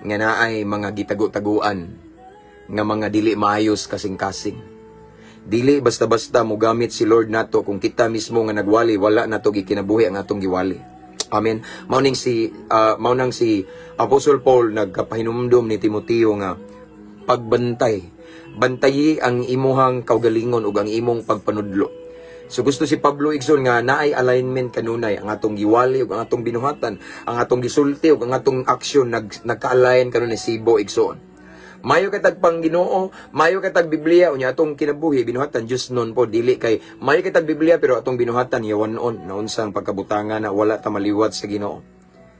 nga naay mga gitago-taguan nga mga dili maayos kasing-kasing. Dili basta-basta mo gamit si Lord nato kung kita mismo nga nagwali, wala nato gikinabuhi ang atong giwali. Amen. Mao nang si Apostle Paul nagkapahinumdom ni Timoteo nga pagbantay. Bantayi ang imuhang kaugalingon ug ang imong pagpanudlo. So gusto si Pablo, igsoon, nga naay alignment kanunay ang atong giwali ug ang atong binuhatan, ang atong gisulti ug ang atong aksyon nagka-align kanunay sibo, igsoon. Mayo kay tag pang Ginoo, mayo kay tag Biblia, unya atong kinabuhi binuhatan Dios nun po dili kay mayo kay tag Biblia pero atong binuhatan yawan-on, naunsang pagkabutanga na wala ta maliwat sa Ginoo.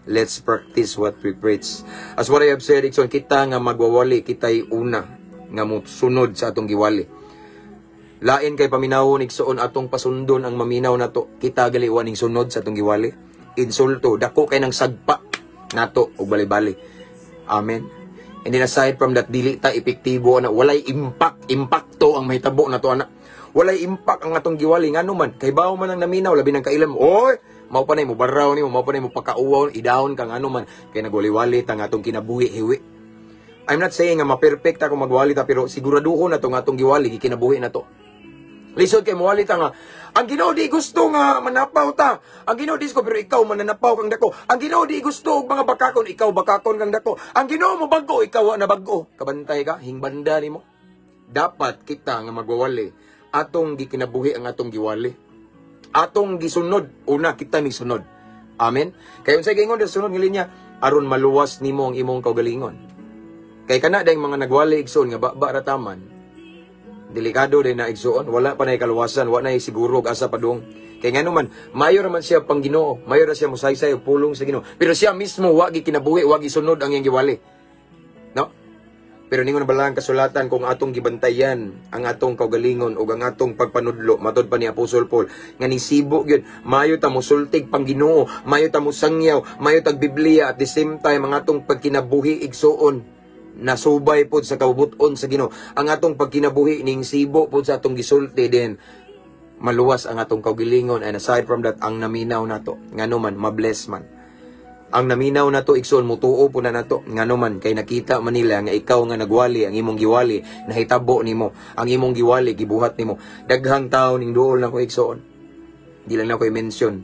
Let's practice what we preach. As what I have said, igsoon, kita nga magwawali, kita'y una nga sunod sa atong giwali. Lain kay paminawon, igsoon, atong pasundon ang maminaw nato. Kita gali wa ning sunod sa atong giwali. Insulto, dako kay nang sagpa nato og bali-bali. Amen. And then aside from that, dili ta epektibo ana, walay impact, impakto ang mahitabo nato ana. Walay impact ang atong giwali, ngano man kay bawo man ang naminaw, labi nang kailam, oy, mao pa nay mo baraw nimo, mao pa nay mo pakauwaw, idawon ka, ngano man kay nagwali-wali ta nga atong kinabuhi hiwi. I'm not saying nga ma-perfect ako magwali ta, pero siguraduhon na to nga atong giwali gikinabuhi na to. Lisod kay mowali ta nga ang Ginoo di gusto nga manapaw ta. Ang Ginoo di gusto, pero ikaw mananapaw kang dako. Ang Ginoo di gusto og mga bakakon, ikaw bakakon kang dako. Ang Ginoo mo bag-o, ikaw wa na bag-o. Kabantay ka, hingbanda nimo. Dapat kita nga magwawali, atong gikinabuhi ang atong giwali. Atong gisunod, una kita ni sunod. Amen. Kay unsay giingon sa sunod nga linya, aron maluwas nimo ang imong kaugalingon. Kay kana dayong mga nagwali, igsoon, nga baba ra taman, delikado din na, igsoon, wala pa na kaluwasan, wala na siguro og asa padung. Kay ngano man, mayo ra man siya pang Ginoo, mayo ra siya musaysay og pulong sa Ginoo. Pero siya mismo wa gikinabuhi, wa gisunod ang iyang giwali. No? Pero ningon na balang kasulatan, kung atong gibantayan ang atong kaugalingon ug ang atong pagpanudlo, matod pa ni Apostol Paul nga nisibo gyud, mayo ta mosultig pang Ginoo, mayo ta mosangyaw, mayo tag Biblia, at the same time ang atong pagkinabuhi, igsuon, nasubay pod sa kabubut-on sa Ginoo. Ang atong pagkinabuhi ning sibo pod sa atong gisulti, din maluwas ang atong kaugalingon, and aside from that, ang naminaw nato, ngano man mabless man. Ang naminaw nato, igsoon, mutuo po na nato, ngano man kay nakita man nila nga ikaw nga nagwali, ang imong giwali nahitabo nimo, ang imong giwali gibuhat nimo. Daghang tao ning duol nako, igsoon, di lang nako i-mention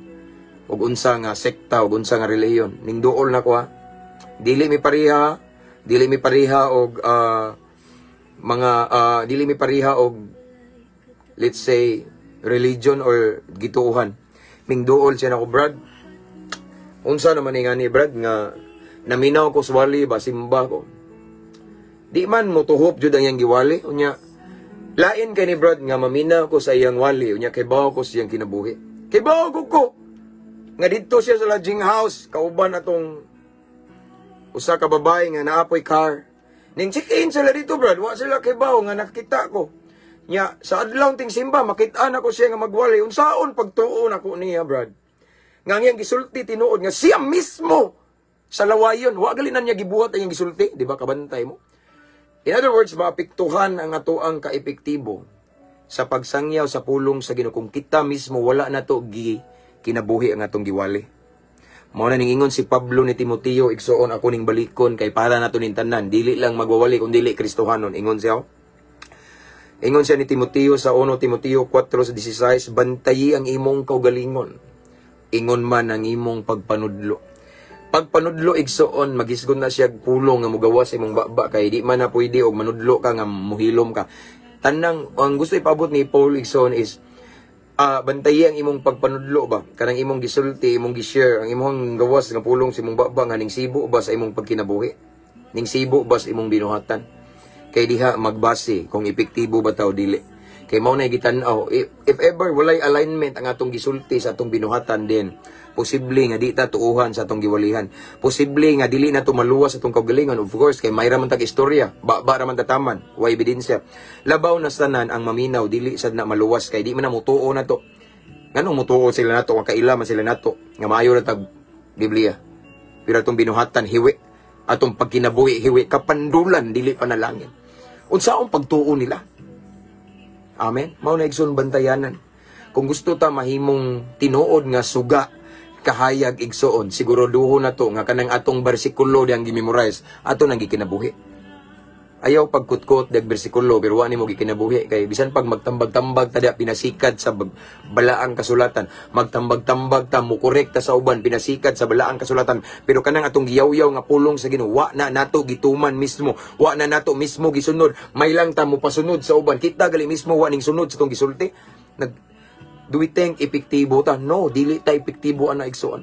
og unsa nga sekta og unsa nga relihiyon. Ning duol nako ha, dili mi pareha og mga dili mi pareha og, let's say, religion or gituohan. Ming duol siya nako, "Brad, unsa naman ni nga ni Brad nga naminaw ko sa wali ba, simba ko. Di man mo tuhop jud ang iyang giwali. Unya lain kay ni Brad nga maminaw ko sa iyang wali, unya kay bawo ko sa iyang kinabuhi. Kay bawo ko nga didto siya sa lodging house kauban atong usa ka babae nga naapoy car. Ning check-in sila dito, Brad, wa sila kay bawo nga nakita ko. Nya sa adlaw ting simba makita na ko siya nga magwali. Unsaon pagtuo nako niya, Brad? Nga ang iyang gisulti tinuod, nga siya mismo sa lawayon, wa gali na niya gibuhat ang iyang gisulti, di ba kabantay mo? In other words, maapektuhan ang atoang kaepektibo sa pagsangyaw sa pulong sa Ginoo kung kita mismo wala na to gi kinabuhi ang atong giwali. Mao na ning ingon si Pablo ni Timoteo, igsoon, ako ning balikon kay para nato ning tanan, dili lang magwawali kung dili Kristohanon. Ingon siya. Ingon siya ni Timoteo sa 1 Timoteo 4:16, "Bantayi ang imong kaugalingon. Ingon man ang imong pagpanudlo." Pagpanudlo, igsoon, magisgon na siya pulong nga mugawas sa imong baba kay di man na pwede og manudlo ka nga muhilom ka. Tanang ang gusto ipabot ni Paul, igsoon, is bantayi ang imong pagpanudlo ba, kanang imong gisulti, imong gi-share, ang imong gawas nga pulong sa imong baba nga ning sibo ba sa imong pagkinabuhi, ning sibo ba sa imong binuhatan, kay diha magbase kung epektibo ba ta o dili. Kay mao na gitan-aw. If ever walay alignment ang atong gisulti sa atong binuhatan, din posible nga di ta tuuhan sa atong giwalihan, posible nga dili na to maluwas sa atong kaugalingon. Of course, kay may ra man tag istorya, ba ba ra man tataman, way ebidensya. Labaw na sa tanan, ang maminaw dili sad na maluwas kay di man na mutuo na to. Nganong mutuo sila nato nga kaila man sila nato nga maayo ra tag Biblia, pero atong binuhatan hiwi, atong pagkinabuhi hiwi, kapandulan dili panalangin? Unsaon pagtuo nila? Amen. Mao na, igsoon, bantayanan. Kung gusto ta mahimong tinuod nga suga kahayag, igsoon, siguraduhon na to nga kanang atong bersikulo diyang gimemorize, ato nang gikinabuhi. Ayaw pagkutkot dag bersikulo pero wa nimo gikinabuhi, kay bisan pag magtambag-tambag ta diya pinasikad sa balaang kasulatan, magtambag-tambag ta, mukorekta sa uban pinasikad sa balaang kasulatan, pero kanang atong giyawyaw nga pulong sa Ginoo wa na nato gituman mismo, wa na nato mismo gisunod, may lang ta mopasunod sa uban, kita gali mismo wa ning sunod sa atong gisulti. Nag do we think epektibo ta? No, dili ta epektibo ana, igsoon.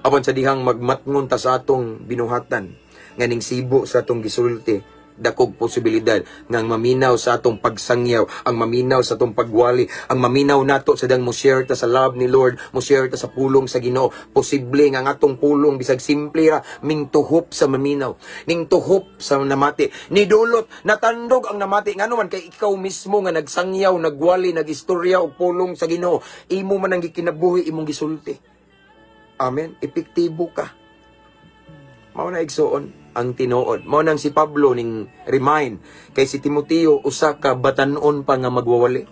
Apan sa dihang magmatngon ta sa atong binuhatan nga ning sibo sa atong gisulti. Dakog posibilidad nga ang maminaw sa atong pagsangyaw, ang maminaw sa atong pagwali, ang maminaw nato sa dang mo share ta sa love ni Lord, mo share ta sa pulong sa Ginoo. Posible nga ang atong pulong, bisag simple ra, mingtuhop sa maminaw, ning tuhop sa namati, nidulot natandog ang namati. Ngano man? Kay ikaw mismo nga nagsangyaw, nagwali, nagistorya og pulong sa Ginoo, imo man ang gikinabuhi imong gisulti. Amen. Epektibo ka. Mao na, igsuon, ang tinuod. Mao nang si Pablo ning remind kay si Timoteo, usa ka batan-on pa nga magwawali.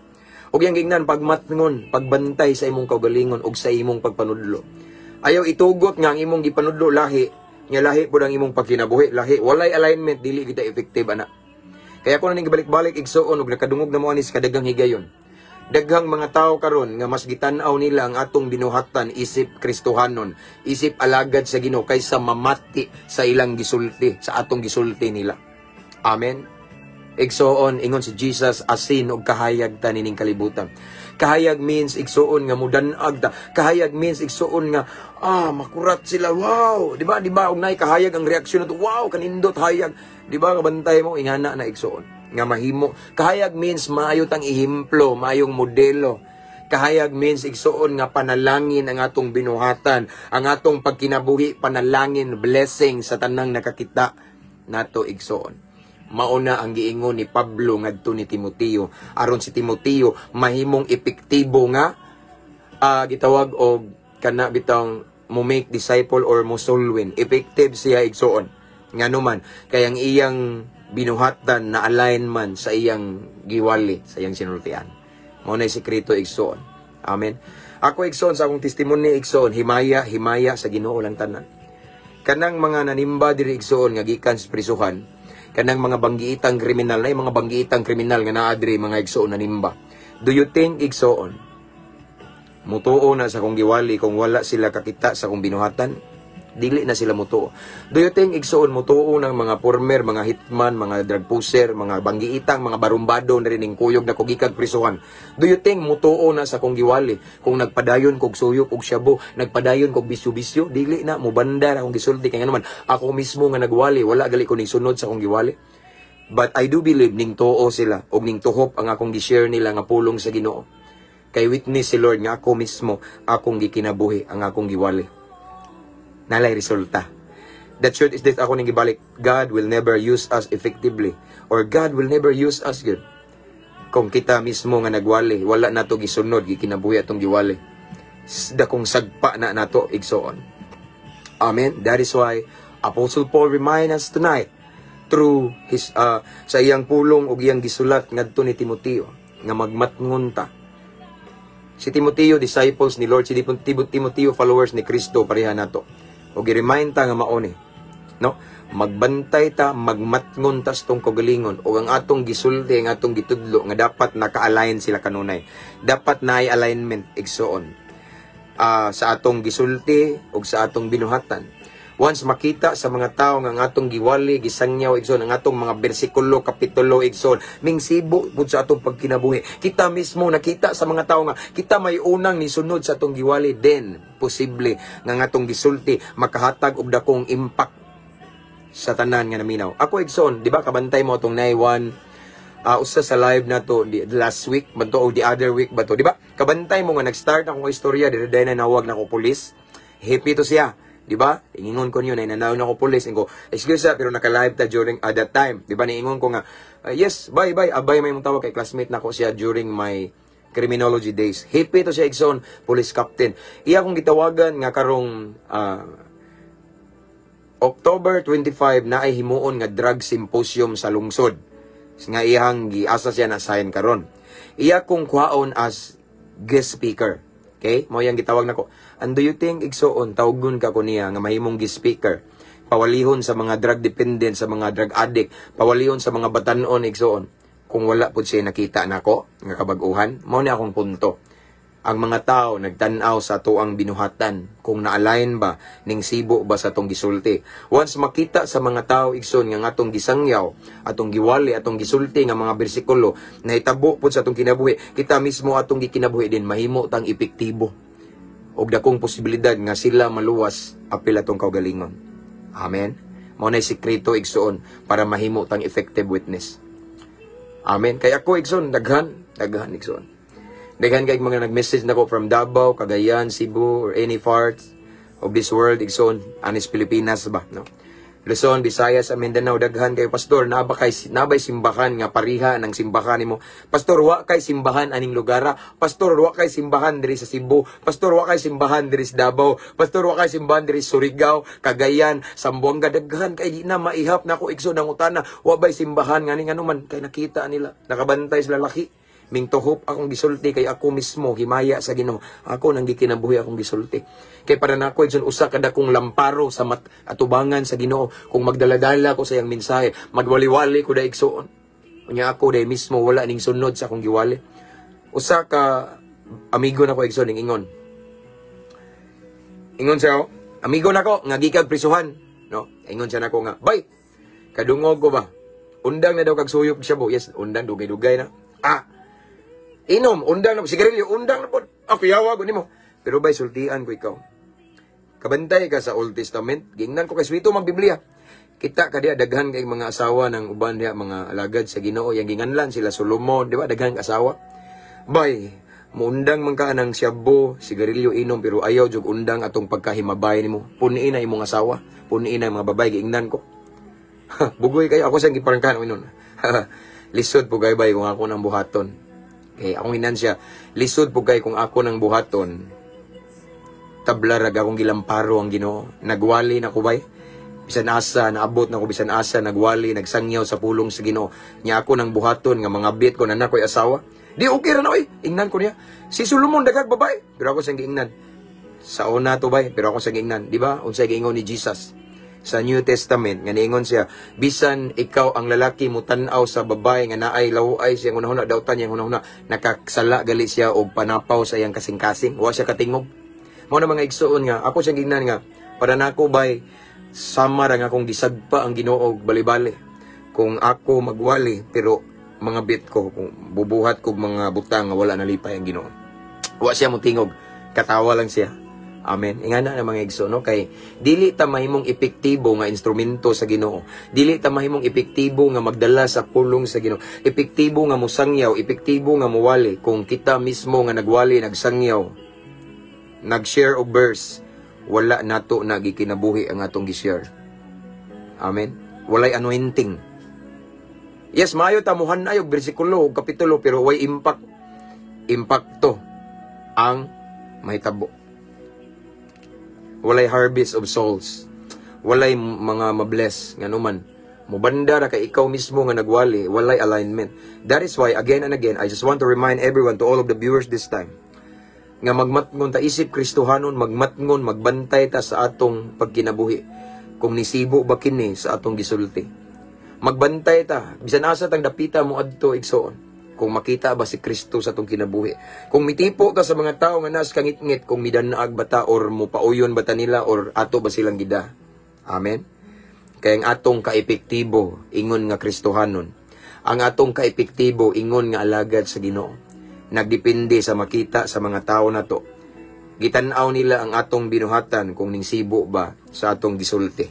Ug yang gingnan pagmatngon, pagbantay sa imong kaugalingon ug sa imong pagpanudlo. Ayaw itugot nga ang imong gipanudlo lahi, nga lahi pud ang imong pagkinabuhi, lahi walay alignment, dili kita effective ana. Kaya ko na ning gibalik-balik, igsuon, ug nakadungog na mo ani sa kadaghang higayon. Daghang mga tao karon nga mas gitan-aw nila ang atong binuhatan isip Kristohanon, isip alagad sa Ginoo kaysa mamati sa ilang gisulti, sa atong gisulti nila. Amen. Igsuon, ingon si Jesus, asin og kahayag ta nining kalibutan. Kahayag means, igsuon, nga mudanag ta. Kahayag means, igsuon, nga makurat sila. Wow, di ba? Di ba og naay kahayag, ang reaksyon nato, "Wow, kanindot hayag." Di ba kabantay mo ingana na, igsuon, nga mahimo. Kahayag means maayo tang ehemplo, maayong modelo. Kahayag means, igsuon, nga panalangin ang atong binuhatan, ang atong pagkinabuhi, panalangin, blessing sa tanang nakakita nato, igsuon. Mauna ang giingon ni Pablo ngadto ni Timoteo aron si Timoteo mahimong epektibo nga gitawag og kana bitang mo make disciple or mo soul win. Effective siya, igsuon. Ngano man? Kay ang iyang binuhatan na align man sa iyang giwali, sa iyang sinultian. Mao na sekreto, igsuon. Amen. Ako, igsuon, sa akong testimony, igsuon, himaya, himaya sa Ginoo lang tanan. Kanang mga nanimba diri, igsuon, nga gikan sa prisuhan, kanang mga banggiitang kriminal na mga banggiitang kriminal nga naa diri, mga igsuon, nanimba. Do you think, igsuon, mutuo na sa kong giwali kung wala sila kakita sa kong binuhatan? Dili na sila mutuo. Do you think, igsuon, mutuo ng mga former, mga hitman, mga drug pusher, mga banggiitang, mga barumbado na rin kuyog na kugikag prisuhan? Do you think mutuo na sa kong giwali kung nagpadayon kog suyok og shabu, nagpadayon kog bisyo-bisyo? Dili na, mubanda na akong gisulti kay naman ako mismo nga nagwali, wala gali ko ning sunod sa akong giwali. But I do believe ning tuo sila og ning tuhop ang akong gi-share nila nga pulong sa Ginoo. Kay witness si Lord nga ako mismo, akong gikinabuhi ang akong giwali. Nalay resulta. The truth is this, ako ning gibalik, God will never use us effectively or God will never use us good kung kita mismo nga nagwali, wala nato gisunod, gikinabuhi atong giwali. Dakong sagpa na nato, igsoon. Amen. That is why Apostle Paul remind us tonight through his sa iyang pulong ug iyang gisulat ngadto ni Timoteo nga magmatngon ta. Si Timoteo, disciples ni Lord, si Timoteo, followers ni Kristo pareha nato. O gi-remind ta nga mao ni, no? Magbantay ta, magmatngon ta sa tong kaugalingon ug ang atong gisulti, ang atong gitudlo nga dapat naka-align sila kanunay. Dapat naay alignment, igsuon, sa atong gisulti ug sa atong binuhatan. Once makita sa mga tao nga ang atong giwali, gisangyaw, igsoon, ang atong mga bersikulo, kapitulo, igsoon, mingsibo pud sa atong pagkinabuhi. Kita mismo nakita sa mga tao nga kita may unang nisunod sa atong giwali, then posible nga ang atong gisulti makahatag og dakong impact sa tanan nga naminaw. Ako, igsoon, di ba kabantay mo atong nay one usa sa live na to di, last week ba to o the other week ba to, di ba? Kabantay mo nga nag-start akong istorya dire dahil nanawag na ko pulis. Happy to siya. Di ba? Ingon ko niyo na nanawag na ko pulis. Ingon ko, "Excuse sir," pero naka-live ta during that time. Di ba? Niingon ko nga, "Yes, bye bye." Abay may mong tawag kay classmate nako siya during my criminology days. Happy to siya, igsoon, police captain. Iya akong gitawagan nga karong October 25 na ay himuon nga drug symposium sa lungsod. Nga iyang giasa siya na sign karon. Iya kong kuhaon as guest speaker. Okay? Mao yang gitawag nako. And do you think, igsuon, tawgon ka ko niya nga mahimong guest speaker? Pawalihon sa mga drug dependent, sa mga drug addict, pawalihon sa mga batanon, igsuon, kung wala pud siya nakita nako nga kabag-uhan? Mao ni akong punto. Ang mga tao nagtan-aw sa tuang binuhatan kung na-align ba, ning sibo ba sa atong gisulti. Once makita sa mga tao, igsoon, nga ang atong gisangyaw, atong giwali, atong gisulti nga mga bersikulo nahitabo pud sa atong kinabuhi, kita mismo atong gikinabuhi din, mahimo tang epektibo og dakong posibilidad nga sila maluwas apil atong kaugalingon. Amen. Mao na sikreto, igsuon, para mahimo tang effective witness. Amen. Kaya ako, igsoon, daghan, daghan, igsoon. Daghan kay mga nag-message nako from Davao, Cagayan, Cebu, or any parts of this world, igsoon, anis Pilipinas ba, no? Luzon, Visayas, Mindanao, daghan kayo, "Pastor, naa bay simbahan nga pariha ng simbahan nimo? Pastor, wa kay simbahan aning lugara. Pastor, wa kay simbahan diri sa Cebu. Pastor, wa kay simbahan diri sa Davao. Pastor, wa kay simbahan diri sa Surigao, Cagayan, Zamboanga." Daghan kay di na maihap nako, igsoon, ang utana. Wa bay simbahan ngani nganuman kay nakita nila, nakabantay sila laki. Mingtuhop akong gisulti kay ako mismo himaya sa Ginoo. Ako nang gikinabuhi akong gisulti. Kay para nako, igsoon, usa ka dakong lamparo sa mat atubangan sa Ginoo kung magdaladala ko sa iyang mensahe, magwali-wali ko da, igsoon. Unya ako day mismo wala ning sunod sa akong giwali. Usa ka amigo nako, igsoon, ning ingon. Ingon siya, oh, amigo nako nga gikag prisuhan, no? Ingon siya nako nga, "Bay, kadungog ko ba? Undang na daw kag suyop shabu." "Yes, undang, dugay-dugay na." "Ah, inom, undang na, sigarilyo, undang na po. Ako yawa ko nimo. Pero bay, sultian ko ikaw. Kabantay ka sa Old Testament?" Gingnan ko kay swito magbiblia. Kita ka diya, daghan kay mga asawa ng uban diya, mga alagad sa Ginoo, yang ginganlan sila Solomon, di ba? Daghan asawa. "Bay, muundang man ka ng shabu, sigarilyo, inom, pero ayaw jug undang atong pagkahimabay nimo. Puniin na imong asawa, puniin na mga babae." Giingnan ko. Bugoy kayo ako siyang giparangkan inon. "Lisod po kay, bay, kung ako nang buhaton." Kay akong inan siya, "Lisod po kay kung ako nang buhaton, tabla rag akong gilamparo ang Ginoo. Nagwali na ko, bay. Bisan asa, naabot na ko bisan asa, nagwali, nagsangyaw sa pulong sa Ginoo. Nya ako nang buhaton nga mga bit ko na nakoy asawa. Di okay ra na oy." Ingnan ko niya. "Si Solomon dagag babae." Pero ako siyang giingnan. Sa una to, bay, pero ako sa giingnan, di ba? Unsay giingon ni Jesus sa New Testament nga niingon siya, bisan ikaw ang lalaki mo tan-aw sa babae nga naay laway siya hunahuna, dautan niyang hunahuna, nakasala gali siya og panapaw sa iyang kasing-kasing. Wa siya katingog. Mao na, mga igsuon, nga ako siyang gingnan nga para nako, bay, sama ra nga akong gisagpa ang Ginoo og bali-bali kung ako magwali pero mga bit ko kung bubuhat kog mga butang nga wala nalipay ang Ginoo. Wa siya motingog, katawa lang siya. Amen. Ingana na, mga igso, no, kay dili ta mahimong epektibo nga instrumento sa Ginoo. Dili ta mahimong epektibo nga magdala sa pulong sa Ginoo. Epektibo nga musangyaw, epektibo nga muwali kung kita mismo nga nagwali, nagsangyaw, nag-share og verse, wala nato na gikinabuhi ang atong gi-share. Amen. Walay anointing. Yes, maayo ta muhan og bersikulo og kapitulo pero way impact. Impacto ang mahitabo. Walay harvest of souls. Walay mga mabless nganuman. Mubanda ra kay ikaw mismo nga nagwali, walay alignment. That is why again and again I just want to remind everyone, to all of the viewers this time, nga magmatngon ta isip Kristohanon, magmatngon, magbantay ta sa atong pagkinabuhi. Kung nisibo ba kini sa atong gisulti. Magbantay ta, bisan asa tang dapita mo adto, igsoon, kung makita ba si Kristo sa atong kinabuhi. Kung mitipo ta sa mga tao nga nas kangitngit, kung midanaag ba ta or mupauyon ba ta nila or ato ba silang gida. Amen. Kaya ang atong kaepektibo ingon nga Kristohanon, ang atong kaepektibo ingon nga alagad sa Ginoo, nagdepende sa makita sa mga tao nato. Gitan-aw nila ang atong binuhatan kung ningsibo ba sa atong gisulti.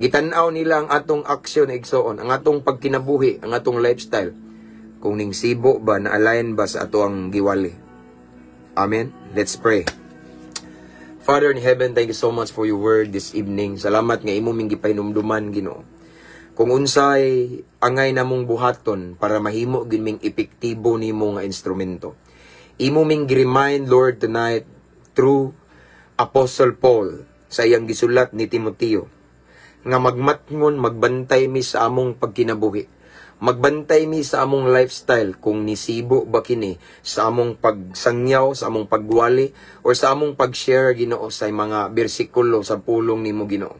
Gitan-aw nila ang atong aksyon, igsoon, ang atong pagkinabuhi, ang atong lifestyle. Kung ningsibo ba, na-align ba sa ato ang giwali. Amen. Let's pray. Father in heaven, thank you so much for your word this evening. Salamat nga imo ming gipahinumduman, Ginoo, kung unsay angay namong buhaton para mahimo gid ming epektibo nimo nga instrumento. Imo ming gi-remind, Lord, tonight through Apostle Paul sa iyang gisulat ni Timoteo nga magmatngon, magbantay mi sa among pagkinabuhi. Magbantay mi sa among lifestyle kung nisibo ba kini sa among pagsangyaw, sa among pagwali, or sa among pag-share, Ginoo, sa mga bersikulo sa pulong nimo, Ginoo.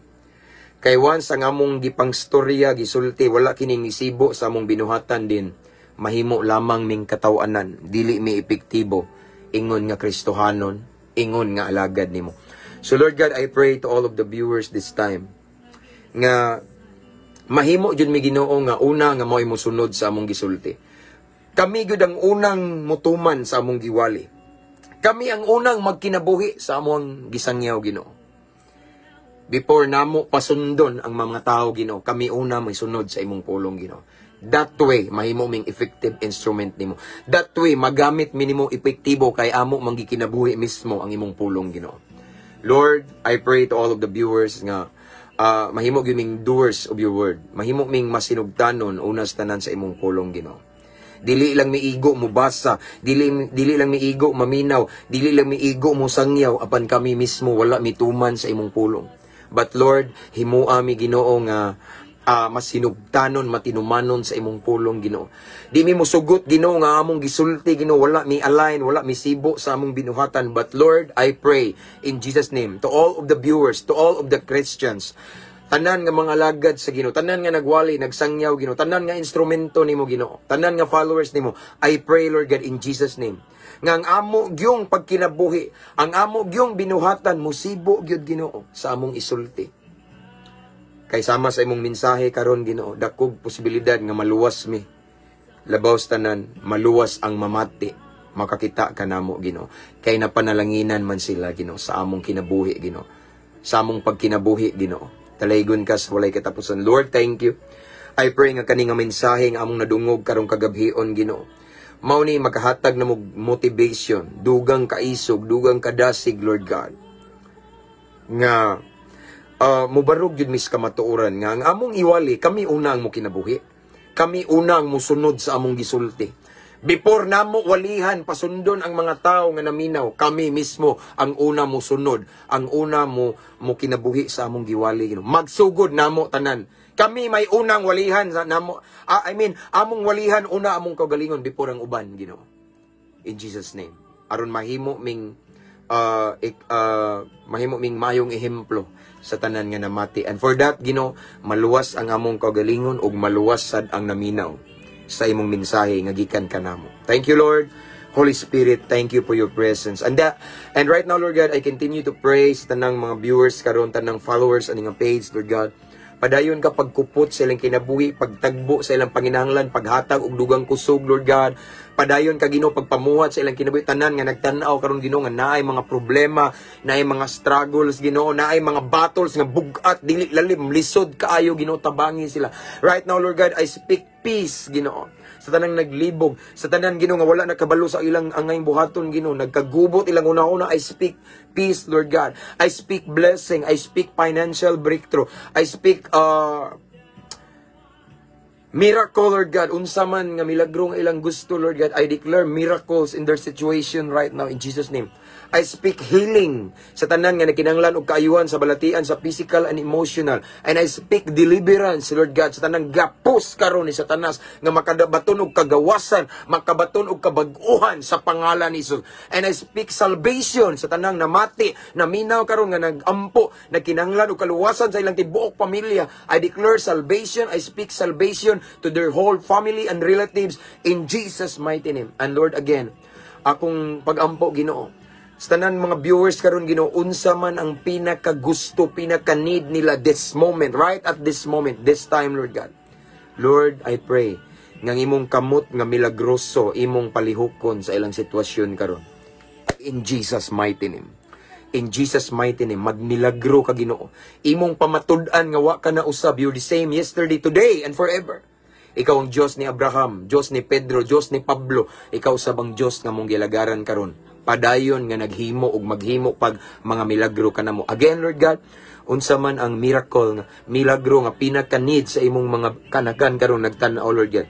Kay once ang among gipangstorya, gisulti, wala kini nisibo sa among binuhatan din, mahimo lamang ming katawanan, dili mi epektibo, ingon nga Kristohanon, ingon nga alagad nimo. So Lord God, I pray to all of the viewers this time, nga mahimo jud mi, Ginoo, nga una nga mo'y mosunod sa among gisulti. Kami gyud ang unang mutuman sa among giwali. Kami ang unang magkinabuhi sa among gisangyaw, Ginoo. Before namo pasundon ang mga tao, Ginoo, kami una may sunod sa imong pulong, Ginoo. That way, mahimo ming effective instrument nimo. That way, magamit mi nimo epektibo kay amo mang gikinabuhi mismo ang imong pulong, Ginoo. Lord, I pray to all of the viewers nga mahimo gyud ming doers of your word. Mahimo ming masinugtanon una sa tanan sa imong pulong, Ginoo. Dili lang miigo mo basa, dili lang miigo maminaw, dili lang miigo mo sangyaw apan kami mismo wala mituman sa imong pulong. But Lord, himoa mi, Ginoo, nga masinugtanon, matinumanon sa imong pulong, Ginoo. Di mi musugot, Ginoo, nga among gisulti, Ginoo, wala mi align, wala mi sibo sa among binuhatan. But Lord, I pray in Jesus' name to all of the viewers, to all of the Christians, tanan nga mga alagad sa Ginoo, tanan nga nagwali, nagsangyaw, Ginoo, tanan nga instrumento nimo, Ginoo, tanan nga followers nimo, I pray, Lord God, in Jesus' name, nga ang amo gyung pagkinabuhi, ang amo gyung binuhatan musibo gyud, Ginoo, sa among isulti. Kay sama sa imong mensahe karon, Ginoo, dakog posibilidad nga maluwas mi. Labaw sa tanan, maluwas ang mamati, makakita ka namo, Ginoo. Kay napanalanginan man sila, Ginoo, sa among kinabuhi, Ginoo. Sa among pagkinabuhi, Ginoo. Talaygon ka sa walay katapusan. Lord, thank you. I pray nga kani nga mensahe nga among nadungog karong kagabhion, Ginoo, mao ni makahatag na motivation, dugang kaisog, dugang kadasig, Lord God. Nga mubarog yun mis kamatuoran nga ang among iwali, kami una ang mokinabuhi. Kami una ang musunod sa among gisulti. Before namo walihan pasundon ang mga tao nga naminaw, kami mismo ang una musunod, ang una mo kinabuhi sa among giwali. Ginoo. Magsugod namo tanan. Kami may unang walihan sa namo. I mean, among walihan una among kaugalingon before ang uban, Ginoo. In Jesus' name. Aron mahimo ming mayong ehemplo sa tanan nga namati. And for that, Ginoo, maluwas ang among kaugalingon ug maluwas sad ang naminaw sa imong mensahe nga gikan kanamo. Thank you, Lord. Holy Spirit, thank you for your presence. And right now, Lord God, I continue to pray sa tanang mga viewers karon, tanang followers ani nga page, Lord God. Padayon ka pagkupot sa ilang kinabuhi, pagtagbo sa ilang panginahanglan, paghatag og dugang kusog, Lord God. Padayon ka, Ginoo, pagpamuhat sa ilang kinabuhi, tanan nga nagtan-aw karon, Ginoo, nga naay mga problema, naay mga struggles, Ginoo, naay mga battles nga bug-at, dili lalim, lisod kaayo, Ginoo, tabangi sila. Right now, Lord God, I speak peace, Ginoo. Sa tanang naglibog, sa tanan, Ginoo, nga wala nakabalo sa ilang angay buhaton, Ginoo, nagkagubot ilang una-una, I speak peace, Lord God. I speak blessing, I speak financial breakthrough. I speak miracle, Lord God. Unsa man nga milagro nga ilang gusto, Lord God, I declare miracles in their situation right now in Jesus' name. I speak healing sa tanan nga nakinanglan og kaayuhan sa balatian, sa physical and emotional. And I speak deliverance, Lord God, sa tanang gapos karon ni Satanas nga makabaton og kagawasan, makabaton og kabag-uhan sa pangalan ni Jesus. And I speak salvation sa tanang namati, naminaw karon nga nagampo, nagkinanglan og kaluwasan sa ilang tibuok pamilya. I declare salvation, I speak salvation to their whole family and relatives in Jesus' mighty name. And Lord, again, akong pagampo, Ginoo, sa tanan mga viewers karon, Ginoo, unsa man ang pinakagusto, pinaka-need nila this moment, right at this moment, this time, Lord God. Lord, I pray nga ang imong kamot nga milagroso imong palihukon sa ilang sitwasyon karon. In Jesus' mighty name. In Jesus' mighty name, magmilagro ka, Ginoo. Imong pamatud-an nga wa ka na usab, you're the same yesterday, today, and forever. Ikaw ang Diyos ni Abraham, Diyos ni Pedro, Diyos ni Pablo. Ikaw sab ang Diyos nga mong gilagaran karon. Padayon nga naghimo ug maghimo pag mga milagro kanamo. Again, Lord God, unsa man ang miracle nga milagro nga pinaka-need sa imong mga kanakan karon nagtan-aw, Lord God,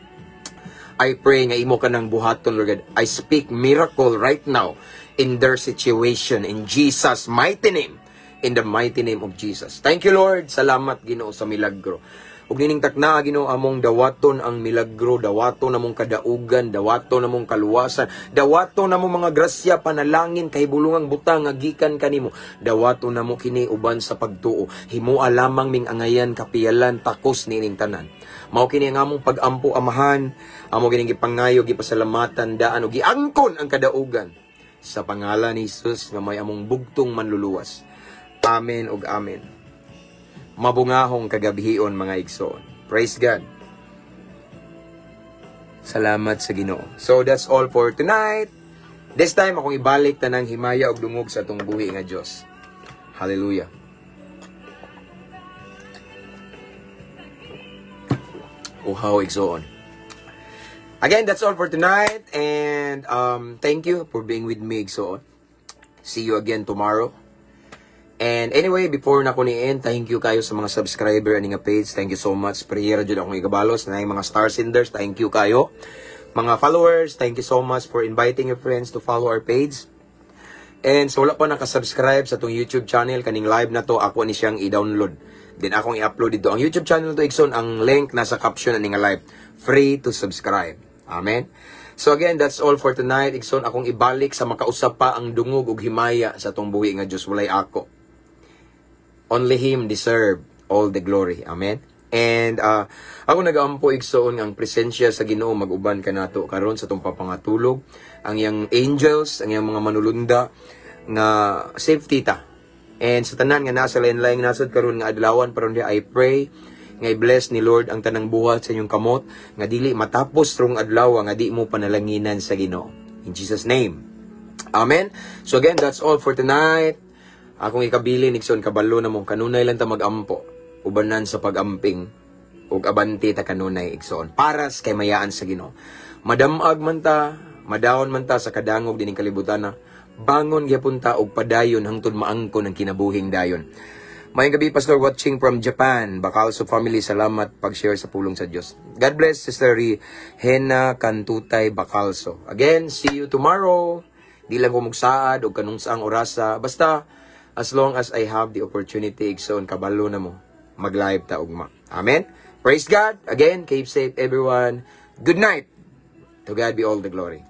I pray nga imo kanang buhaton, Lord God. I speak miracle right now in their situation in Jesus' mighty name. In the mighty name of Jesus. Thank you, Lord. Salamat, Ginoo, sa milagro. Ug nining takna, Ginoo, among dawaton ang milagro, dawaton among kadaugan, dawaton among kaluwasan, dawaton among mga grasya, panalangin, kahibulungang butang nga gikan kanimo. Dawaton namo kini uban sa pagtuo. Himoa lamang ming angayan, kapiyalan, takos nining tanan. Mao kini ang among pagampo, Amahan, amo kining gipangayo, gipasalamatan daan ug giangkon ang kadaugan sa pangalan ni Jesus nga may among bugtong manluluwas. Amen ug amen. Mabungahong kagabhion, mga igsoon. Praise God. Salamat sa Ginoo. So that's all for tonight. This time akong ibalik tanang himaya ug dungog sa atong buhi nga Dios. Hallelujah. Uhaw, igsoon. Again, that's all for tonight. And thank you for being with me, igsoon. See you again tomorrow. And anyway, before na ko ni-end, thank you kayo sa mga subscriber ani nga page. Thank you so much. Prayer jud akong ikabalos na mga star senders, thank you kayo. Mga followers, thank you so much for inviting your friends to follow our page. And sa wala pa nakasubscribe sa atong YouTube channel, kaning live na to, ako ni siyang i-download. Then akong i-upload dito. Ang YouTube channel to, igsoon, ang link nasa caption ani nga live. Free to subscribe. Amen. So again, that's all for tonight. Igsoon, akong ibalik sa makausap pa ang dungog ug himaya sa atong buhi nga Dios, walay ako. Only Him deserve all the glory. Amen. And ako nagaampo, igsoon, ang presensya sa Ginoo mag-uban kanato karon sa atong papangatulog. Ang iyang angels, ang iyang mga manulunda nga safety ta. And sa tanan nga nasa lain-laing nasod karon nga adlawan paron di, I pray nga i-bless ni Lord ang tanang buhat sa inyong kamot nga dili matapos rong adlaw nga di mo panalanginan sa Ginoo. In Jesus' name. Amen. So again, that's all for tonight. Akong ikabilin, igsoon, kabalo na mo kanunay lang ta magampo. Ubanan sa pagamping ug abante ta kanunay, igsoon. Paras kay mayaan sa Ginoo. Madamag man ta, madawon man ta sa kadangog dining kalibutan na, bangon gyapon ta og padayon hangtod maangkon ang kinabuhing dayon. Maayong gabi, Pastor, watching from Japan. Bacalso family, salamat pag-share sa pulong sa Diyos. God bless, Sister Hena Kantutay Bacalso. Again, see you tomorrow. Di lang ko mugsaad o kanung saang orasa. Basta, as long as I have the opportunity, igsoon, kabalo na mo, mag-live ta ugma. Amen? Praise God. Again, keep safe, everyone. Good night. To God be all the glory.